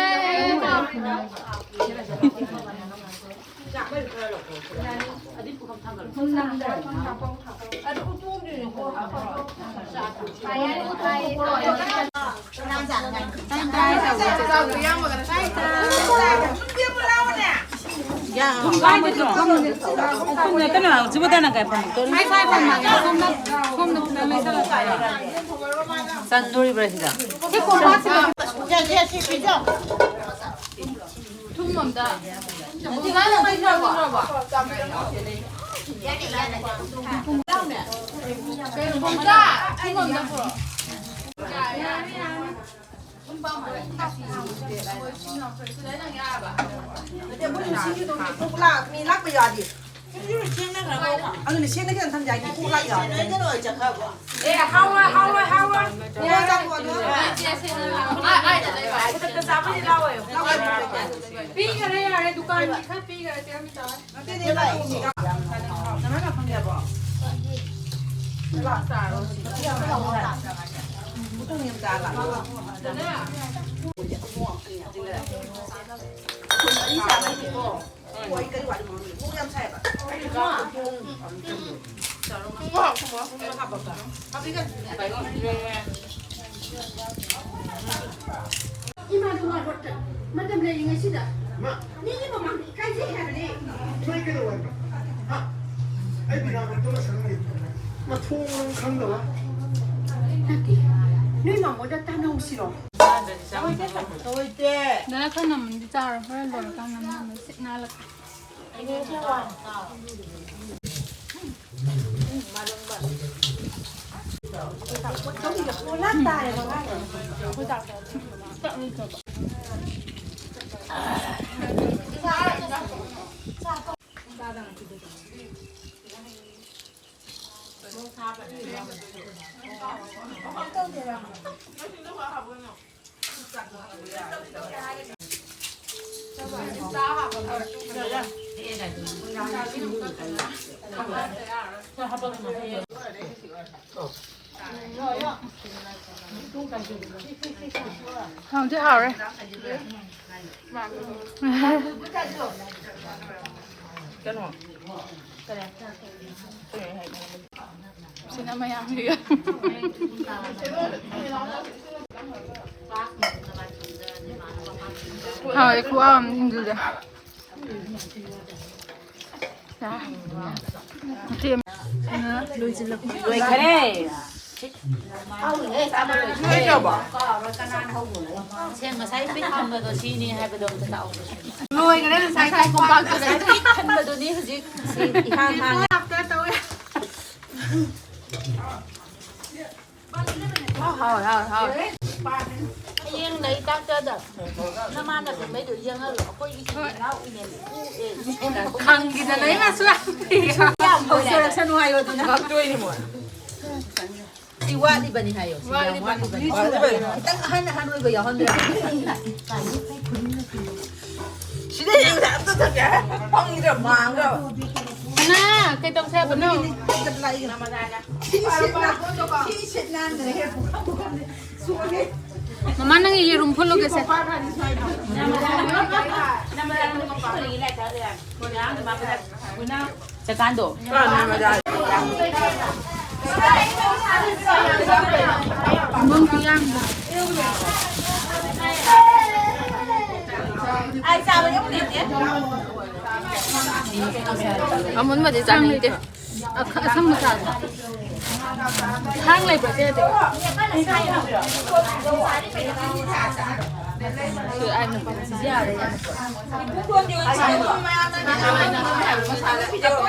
ꯆꯟꯗꯣꯔꯤꯕ꯭ꯔꯥ ꯁꯤꯗ? ꯊꯨꯝ ꯑꯝꯇ꯫ ꯀꯩꯅꯣ, ꯕꯣꯝꯆꯥ, ꯊꯨꯝ ꯑꯝꯇ ꯄꯨꯔꯛꯑꯣ꯫ ꯃꯤ ꯂꯥꯛꯄ ꯌꯥꯗꯦ꯫ ꯑꯗꯨꯅꯦ, ꯁꯦꯡꯅ ꯈꯤꯇꯪ ꯊꯝꯖꯒꯦ꯫ ꯀꯣꯛ ꯂꯥꯛ ꯌꯥꯗꯦ꯫ ꯑꯦ, ꯍꯥꯎꯔꯣꯏ, ꯍꯥꯎꯔꯣꯏ, ꯍꯥꯎꯔꯣꯏ꯫ ꯌꯥꯔꯦ꯫ ꯈꯨꯗꯛꯇ ꯆꯥꯕꯗꯤ ꯂꯥꯎꯋꯦ꯫ ꯄꯤꯈꯔꯦ, ꯌꯥꯔꯦ, ꯗꯨꯀꯥꯟꯒꯤ ꯈꯔ ꯄꯤꯈꯔꯦ, ꯆꯦ ꯑꯃꯤꯇꯥ꯫ ꯅꯠꯇꯦꯅꯦ, ꯅꯪ ꯐꯝꯒꯦ ꯍꯥꯏꯕ꯭ꯔꯣ? ꯏꯃꯥꯗꯣ ꯋꯥꯔꯣꯠꯇ ꯃꯇꯝ ꯂꯩꯔꯤꯉꯩꯁꯤꯗ ꯃꯥ ꯃꯤꯒꯤ ꯃꯃꯥꯡꯗ ꯏꯀꯥꯏꯖꯩ ꯍꯥꯏꯕꯅꯦ꯫ ꯅꯣꯏ ꯀꯩꯗꯧ ꯍꯥꯏꯕ? ꯍꯥ? ꯑꯩ ꯕꯤꯅꯥꯃꯛꯇ ꯃꯁꯛ ꯈꯪꯗꯦ꯫ ꯃꯊꯣꯡ ꯃꯔꯝ ꯈꯪꯗꯕ꯫ ꯅꯠꯇꯦ, ꯅꯣꯏ ꯃꯥꯃꯣꯗ ꯇꯥꯟꯅꯧꯁꯤꯔꯣ? ꯗꯅ ꯈꯔ ꯅꯝꯃꯟꯗꯤ ꯆꯥꯔꯣ, ꯍꯣꯔꯦꯟ ꯂꯣꯏꯔꯀꯥꯟꯗ ꯅꯝꯃꯟꯗ ꯁꯤꯠ ꯅꯥꯜꯂꯛꯀꯦ꯫ ꯍꯥꯎꯗꯤ ꯍꯥꯎꯔꯦ꯫ ꯀꯩꯅꯣ꯫ ꯁꯤꯅ ꯃꯌꯥꯝꯒꯤꯒ꯫ ꯍꯥꯎꯋꯦ, ꯈꯨꯍꯥꯎ ꯑꯃ ꯁꯤꯡꯖꯨꯁꯦ꯫ ꯂꯣꯏꯈꯔꯦ꯫ ꯂꯣꯏꯈ꯭ꯔꯕꯣ? ꯁꯦ, ꯉꯁꯥꯏ ꯄꯤꯛ ꯊꯟꯕꯗꯣ ꯁꯤꯅꯤ ꯍꯥꯏꯕꯗꯣ ꯑꯝꯇ ꯇꯥꯛꯑꯣ꯫ ꯂꯣꯏꯈ꯭ꯔꯦ, ꯉꯁꯥꯏ ꯉꯁꯥꯏ ꯀꯣꯝꯄꯥꯛꯇꯨꯗ ꯄꯤꯛ ꯊꯟꯕꯗꯨꯅꯤ ꯍꯧꯖꯤꯛ ꯁꯤ ꯏꯍꯥꯡ ꯍꯥꯡꯉꯦ꯫ ꯍꯥꯎ, ꯍꯥꯎ, ꯍꯥꯎ, ꯍꯥꯎ꯫ ꯍꯌꯦꯡ ꯂꯩ ꯇꯥꯛꯇꯗ ꯅꯃꯥꯟꯅꯕꯤꯉꯩꯗꯣ ꯌꯦꯡꯍꯜꯂꯣ꯫ ꯑꯩꯈꯣꯏꯒꯤ ꯏꯆꯤꯟ ꯏꯅꯥꯎ ꯏꯅꯦꯝ ꯏꯀꯨ ꯑꯦ꯫ ꯈꯪꯈꯤꯗꯅ ꯑꯩꯅꯁꯨ ꯌꯥꯝ ꯌꯥꯝ ꯍꯧꯖꯔꯛꯁꯅꯨ ꯍꯥꯏꯌꯣ ꯑꯗꯨꯅ꯫ ꯉꯥꯛꯇꯣꯏꯅꯤ ꯃꯣꯏ꯫ ꯁꯤ ꯋꯥꯠꯂꯤꯕꯅꯤ ꯍꯥꯏꯌꯣ꯫ ꯁꯤ ꯌꯥꯝ ꯋꯥꯠꯂꯤꯕꯅꯤ꯫ ꯋꯥꯠꯂꯤꯕꯅꯤ꯫ ꯈꯤꯇꯪ ꯑꯍꯟ ꯑꯍꯟ ꯑꯣꯏꯕ ꯌꯥꯎꯍꯟꯗ꯭ꯔꯦ꯫ ꯁꯤꯗ ꯌꯦꯡꯉꯨꯗ ꯑꯝꯇ ꯊꯛꯀꯦ ꯍꯥꯏ ꯐꯪꯗ꯭ꯔꯦ ꯃꯥꯡꯈ꯭ꯔꯕ꯫ ꯅ ꯀꯩ ꯇꯧꯁꯦ ꯍꯥꯏꯕꯅꯣ? ꯐꯤ ꯁꯤꯠ ꯅꯥꯟ-, ꯐꯤ ꯁꯤꯠ ꯅꯥꯟꯗ꯭ꯔꯦ꯫ ꯃꯃꯥ, ꯅꯪꯒꯤ ꯌꯦꯔꯨꯝ ꯐꯨꯜꯂꯨꯒꯦꯁꯦ꯫ ꯆꯀꯥꯟꯗꯣ꯫ ꯑꯃꯨꯟꯕꯗꯤ ꯆꯥꯅꯤꯡꯗꯦ꯫ ꯑꯈ-, ꯑꯁꯪꯕ ꯆꯥꯁꯦ꯫ ꯊꯥꯡ ꯂꯩꯕ꯭ꯔꯣ, ꯆꯦ? ꯁꯤ ꯑꯩ ꯅꯨꯄꯥ ꯁꯤꯁꯨ ꯌꯥꯔꯦ꯫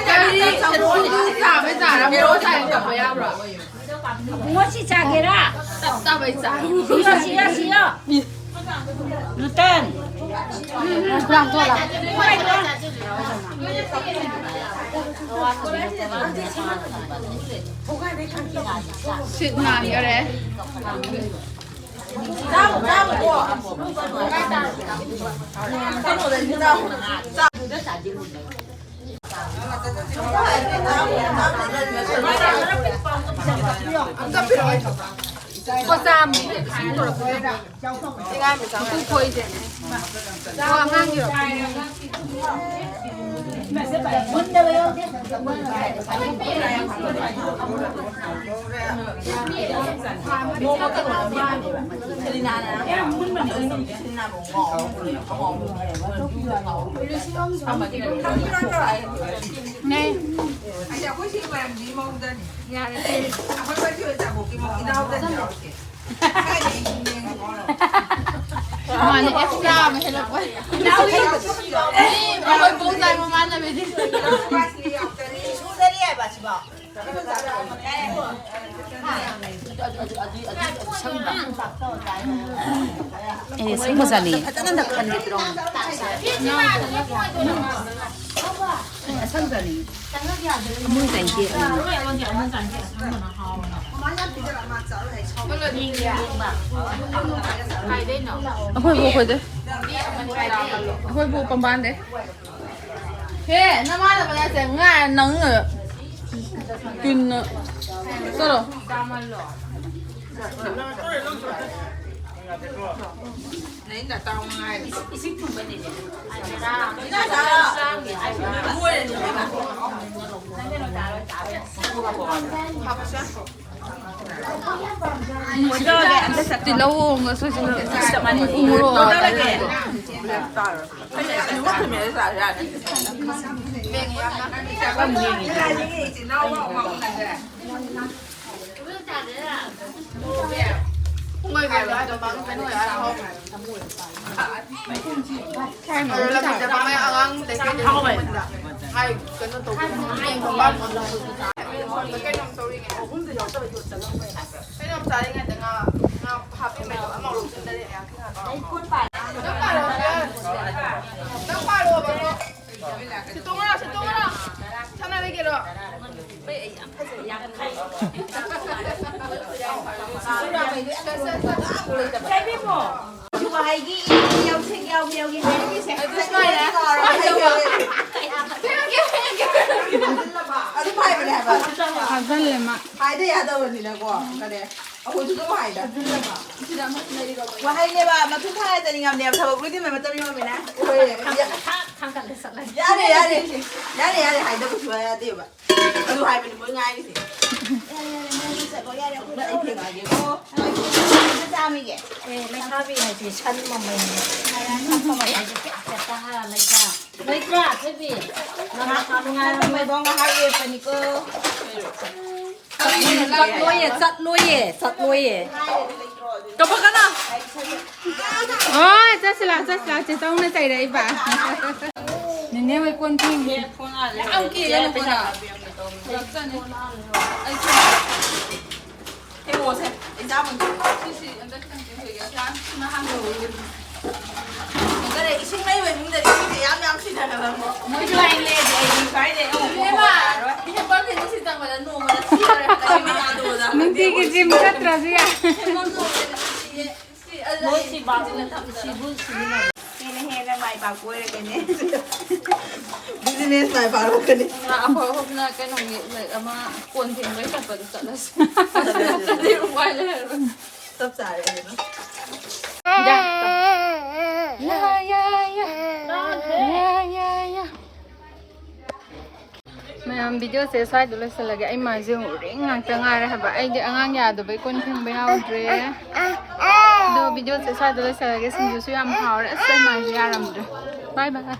ꯀꯔꯤ? ꯁꯤꯡꯖꯨ ꯆꯥꯕꯩ ꯆꯥꯔ ꯃꯣꯔꯣꯛ ꯆꯥꯏ ꯇꯧꯕ ꯌꯥꯕ꯭ꯔꯣ? ꯏꯕꯨꯡꯉꯣ, ꯁꯤ ꯆꯥꯒꯦꯔꯥ? ꯆꯥꯛ ꯆꯥꯕꯩ ꯆꯥꯔ꯫ ꯁꯤꯌꯣ, ꯁꯤꯌꯣ, ꯁꯤꯌꯣ꯫ ꯅꯨꯇꯟ꯫ ꯎꯝ, ꯎꯝ, ꯄꯨꯔꯥ ꯇꯣꯂꯥ꯫ ꯁꯤꯠ ꯅꯥꯟꯈꯔꯦ꯫ ꯄꯣꯆꯥꯝ ꯏꯁꯤꯡ ꯄꯨꯔꯛꯄ꯫ ꯃꯀꯨ ꯈꯣꯏꯁꯦ꯫ ꯑꯣ, ꯑꯉꯥꯡꯒꯤꯔꯣ? ꯅꯦ꯫ ꯌꯥꯔꯦ꯫ ꯃꯥꯅꯦ, ꯑꯦꯛꯁꯇ꯭ꯔꯥ ꯑꯃ ꯍꯦꯜꯂꯛꯄ꯫ ꯑꯩꯈꯣꯏ ꯄꯣꯛ ꯆꯥꯏ ꯃꯃꯥꯟꯅꯕꯤꯗꯤ꯫ ꯑꯦ, ꯁꯪꯕ ꯆꯥꯅꯤꯡꯉꯦ꯫ ꯐꯖꯅ ꯑꯝꯇ ꯈꯟꯒꯦ ꯇꯧꯔꯣ꯫ ꯑꯦ, ꯑꯁꯪ ꯆꯥꯅꯤꯡꯉꯦ꯫ ꯑꯃꯨꯜ ꯆꯥꯅꯤꯡꯗꯦ꯫ ꯑꯩꯈꯣꯏ ꯕꯣꯛ ꯈꯣꯏꯗꯩ꯫ ꯑꯩꯈꯣꯏ ꯕꯣꯛ ꯀꯝꯕꯥꯟꯗꯩ꯫ ꯍꯦ, ꯅꯃꯥꯟꯅꯕ ꯅꯠꯇꯦ, ꯉꯥꯏ ꯅꯪ꯫ ꯀꯤꯟꯅ꯫ ꯆꯠꯂꯣ꯫ ꯇꯤꯜꯍꯧ ꯑꯃꯒ ꯁꯣꯏꯖꯤꯟꯒꯦ꯫ ꯎ ꯃꯣꯔꯣꯛ꯫ ꯀꯩꯅꯣꯝ ꯆꯥꯔꯤꯉꯩꯗ ꯉꯥ, ꯉꯥ ꯍꯥꯞꯄꯤꯉꯩꯗꯣ ꯑꯃꯨꯛ ꯂꯧꯁꯤꯟꯗꯔꯦ꯫ ꯅꯪ ꯄꯥꯔꯣ, ꯅꯪ ꯄꯥꯔꯣꯕ꯫ ꯁꯤ ꯇꯣꯡꯉꯔꯣ, ꯁꯤ ꯇꯣꯡꯉꯔꯣ꯫ ꯁꯥꯟꯅꯔꯒꯦꯔꯣ? ꯋꯥꯍꯩꯒꯤ ꯌꯥꯎꯁꯦ, ꯌꯥꯎꯒꯦ, ꯌꯥꯎꯒꯦ ꯍꯥꯏꯔꯤꯁꯦ꯫ ꯑꯗꯨ ꯁꯨꯃꯥꯏꯅ꯫ ꯑꯗꯨꯝ ꯍꯥꯏꯕꯅꯦ ꯍꯥꯏꯕ꯫ ꯊꯥꯖꯜꯂꯦ ꯃꯥ꯫ ꯍꯥꯏꯗ ꯌꯥꯗꯕꯅꯤꯅꯀꯣ꯫ ꯀꯔꯤ? ꯑꯩꯈꯣꯏꯁꯨ ꯑꯗꯨꯝ ꯍꯥꯏꯗ꯫ ꯋꯥꯍꯩꯅꯦꯕ, ꯃꯊꯨꯟ ꯊꯥꯔ ꯆꯠꯅꯤꯡꯉꯕꯅꯦꯕ, ꯊꯕꯛ ꯂꯣꯏꯗ꯭ꯔꯤꯉꯩ ꯃꯇꯝ ꯌꯧꯔꯃꯤꯅ꯫ ꯍꯣꯏ꯫ ꯊꯥꯡꯀꯠꯂ ꯆꯠꯂꯅꯤ꯫ ꯌꯥꯔꯦ, ꯌꯥꯔꯦ꯫ ꯌꯥꯔꯦ, ꯌꯥꯔꯦ, ꯍꯥꯏꯗꯕ ꯁꯨꯡꯌꯥ ꯌꯥꯗꯦꯕ꯫ ꯑꯗꯨ ꯍꯥꯏꯕꯅꯤ ꯃꯣꯏ ꯉꯥꯏꯔꯤꯁꯦ꯫ ꯌꯥꯔꯦ, ꯌꯥꯔꯦ, ꯅꯪ ꯆꯠꯂꯣ, ꯌꯥꯔꯦ, ꯑꯩꯈꯣꯏ ꯑꯩ ꯊꯦꯡꯉꯛꯑꯒꯦꯀꯣ꯫ ꯅꯪ ꯆꯥꯃꯤꯒꯦ꯫ ꯑꯦ, ꯂꯩꯁꯥꯕꯤ ꯍꯥꯏꯁꯤ ꯁꯟ ꯃꯃꯩꯅꯤ꯫ ꯁꯟ ꯃꯃꯩ ꯍꯥꯏꯁꯤ ꯄꯦꯠ ꯄꯦꯠ ꯇꯥ ꯂꯩꯇ꯭ꯔꯥ? ꯂꯩꯇ꯭ꯔꯥ, ꯊꯣꯏꯕꯤ? ꯅꯪ ꯉꯥꯏꯍꯥꯛ ꯅꯨꯡꯉꯥꯏꯔꯝꯃꯣꯏ꯫ ꯃꯣꯏꯕꯥꯎ ꯉꯥꯏꯍꯥꯛ ꯂꯦꯞꯄꯅꯤꯀꯣ꯫ ꯆꯠꯂꯣꯏꯌꯦ, ꯆꯠꯂꯣꯏꯌꯦ, ꯆꯠꯂꯣꯏꯌꯦ꯫ ꯀꯞꯄꯛꯀꯅꯣ꯫ ꯍꯣꯏ, ꯆꯠꯁꯤ ꯂꯥꯎ, ꯆꯠꯁꯤ ꯂꯥꯎ, ꯆꯦ ꯆꯧꯅ ꯆꯩꯔꯛꯏꯕ꯫ ꯅꯦꯅꯦ ꯍꯣꯏ ꯀꯣꯟ ꯐꯦꯡꯉꯤ꯫ ꯌꯥꯝ ꯀꯦꯒꯅꯨꯀꯣ ꯅꯪ꯫ ꯄꯨꯔꯛꯆꯅꯤ꯫ ꯑꯩ ꯊꯦꯡꯉꯣꯁꯦ, ꯑꯦꯛꯖꯥꯝ ꯑꯣꯏꯅ ꯁꯤꯁꯤ ꯑꯝꯇ ꯊꯝꯒꯦ꯫ ꯍꯣꯏ, ꯌꯥꯝ ꯊꯨꯅ ꯍꯥꯡꯗꯣꯛꯎ꯫ ꯈꯪꯗꯔꯦ, ꯏꯁꯤꯡ ꯂꯩꯕ ꯏꯃꯨꯡꯗꯗꯤ ꯏꯁꯤꯡꯁꯦ ꯌꯥꯝ ꯌꯥꯝ ꯁꯤꯖꯤꯟꯅꯒꯗꯕꯅꯤ꯫ ꯃꯣꯏꯁꯨ ꯂꯥꯏꯟ ꯂꯩꯔꯗꯤ ꯑꯩꯗꯤ ꯀꯥꯏꯗꯩ ꯑꯃꯨꯛ ꯏꯕꯦꯝꯃ, ꯈꯣꯡ ꯍꯥꯏꯔꯔꯣꯏ꯫ ꯏꯕꯦꯝꯃ, ꯀꯩꯅꯣ ꯁꯤ ꯆꯪꯕꯗ ꯅꯣꯡꯃꯗ ꯁꯤꯗꯧꯔꯦ ꯍꯥꯏꯕ꯫ ꯀꯩ ꯃꯤꯅꯣ ꯑꯗꯨꯗ? ꯅꯨꯡꯇꯤꯒꯤ ꯖꯤꯝ ꯆꯠꯇ꯭ꯔꯁꯨ ꯌꯥꯏ꯫ ꯏꯕꯦꯝꯃ, ꯅꯣꯡꯃꯗ ꯁꯤꯌꯦ꯫ ꯁꯤ, ꯑꯗꯨꯗ ꯃꯣꯏ ꯁꯤ ꯕꯥꯠꯔꯨꯝ ꯊꯝꯖꯤꯜꯂꯒ꯫ ꯁꯤꯕꯨ ꯁꯤꯖꯤꯟꯅꯕ꯫ ꯍꯦꯟꯅ ꯍꯦꯟꯅ ꯃꯥꯏ ꯄꯥꯛꯄ ꯑꯣꯏꯔꯒꯦꯅꯦ꯫ ꯕꯤꯖꯤꯅꯦꯁ ꯃꯥꯏ ꯄꯥꯛꯂꯛꯀꯅꯤ꯫ ꯑꯩꯈꯣꯏ ꯑꯍꯨꯝꯅ ꯀꯩꯅꯣꯒꯤ ꯑꯃ ꯀꯣꯟ ꯐꯦꯡꯕꯩ ꯆꯠꯄꯗꯣ ꯆꯠꯂꯁꯤ꯫ ꯆꯠꯂꯁꯤ꯫ ꯑꯗꯨꯗꯤ ꯎꯄꯥꯏ ꯂꯩꯔꯔꯣꯏ꯫ ꯆꯞ ꯆꯥꯔꯦ ꯑꯗꯨꯅ꯫ ꯌꯥ, ꯌꯥ, ꯌꯥ, ꯌꯥ꯫ ꯌꯥ, ꯌꯥ, ꯌꯥ꯫ ꯃꯌꯥꯝ, ꯚꯤꯗꯤꯑꯣꯁꯦ ꯁ꯭ꯋꯥꯏꯗ ꯂꯣꯏꯁꯤꯜꯂꯒꯦ꯫ ꯑꯩ ꯃꯥꯏꯁꯦ ꯑꯃꯨꯛ ꯎꯔꯤꯡ ꯉꯥꯛꯇ ꯉꯥꯏꯔꯦ ꯍꯥꯏꯕ꯫ ꯑꯩꯗꯤ ꯑꯉꯥꯡ ꯌꯥꯗꯕꯩ ꯀꯣꯟ ꯐꯦꯡꯕ ꯌꯥꯎꯗ꯭ꯔꯦ꯫ ꯑꯗꯣ ꯚꯤꯗꯤꯑꯣꯁꯦ ꯁ꯭ꯋꯥꯏꯗ ꯂꯣꯏꯁꯤꯜꯂꯒꯦ꯫ ꯁꯤꯡꯖꯨꯁꯨ ꯌꯥꯝ ꯍꯥꯎꯔꯦ꯫ ꯑꯁ, ꯑꯩ ꯃꯥꯏꯁꯦ ꯌꯥꯔꯝꯗ꯭ꯔꯦ꯫ ꯕꯥꯏ ꯕꯥꯏ꯫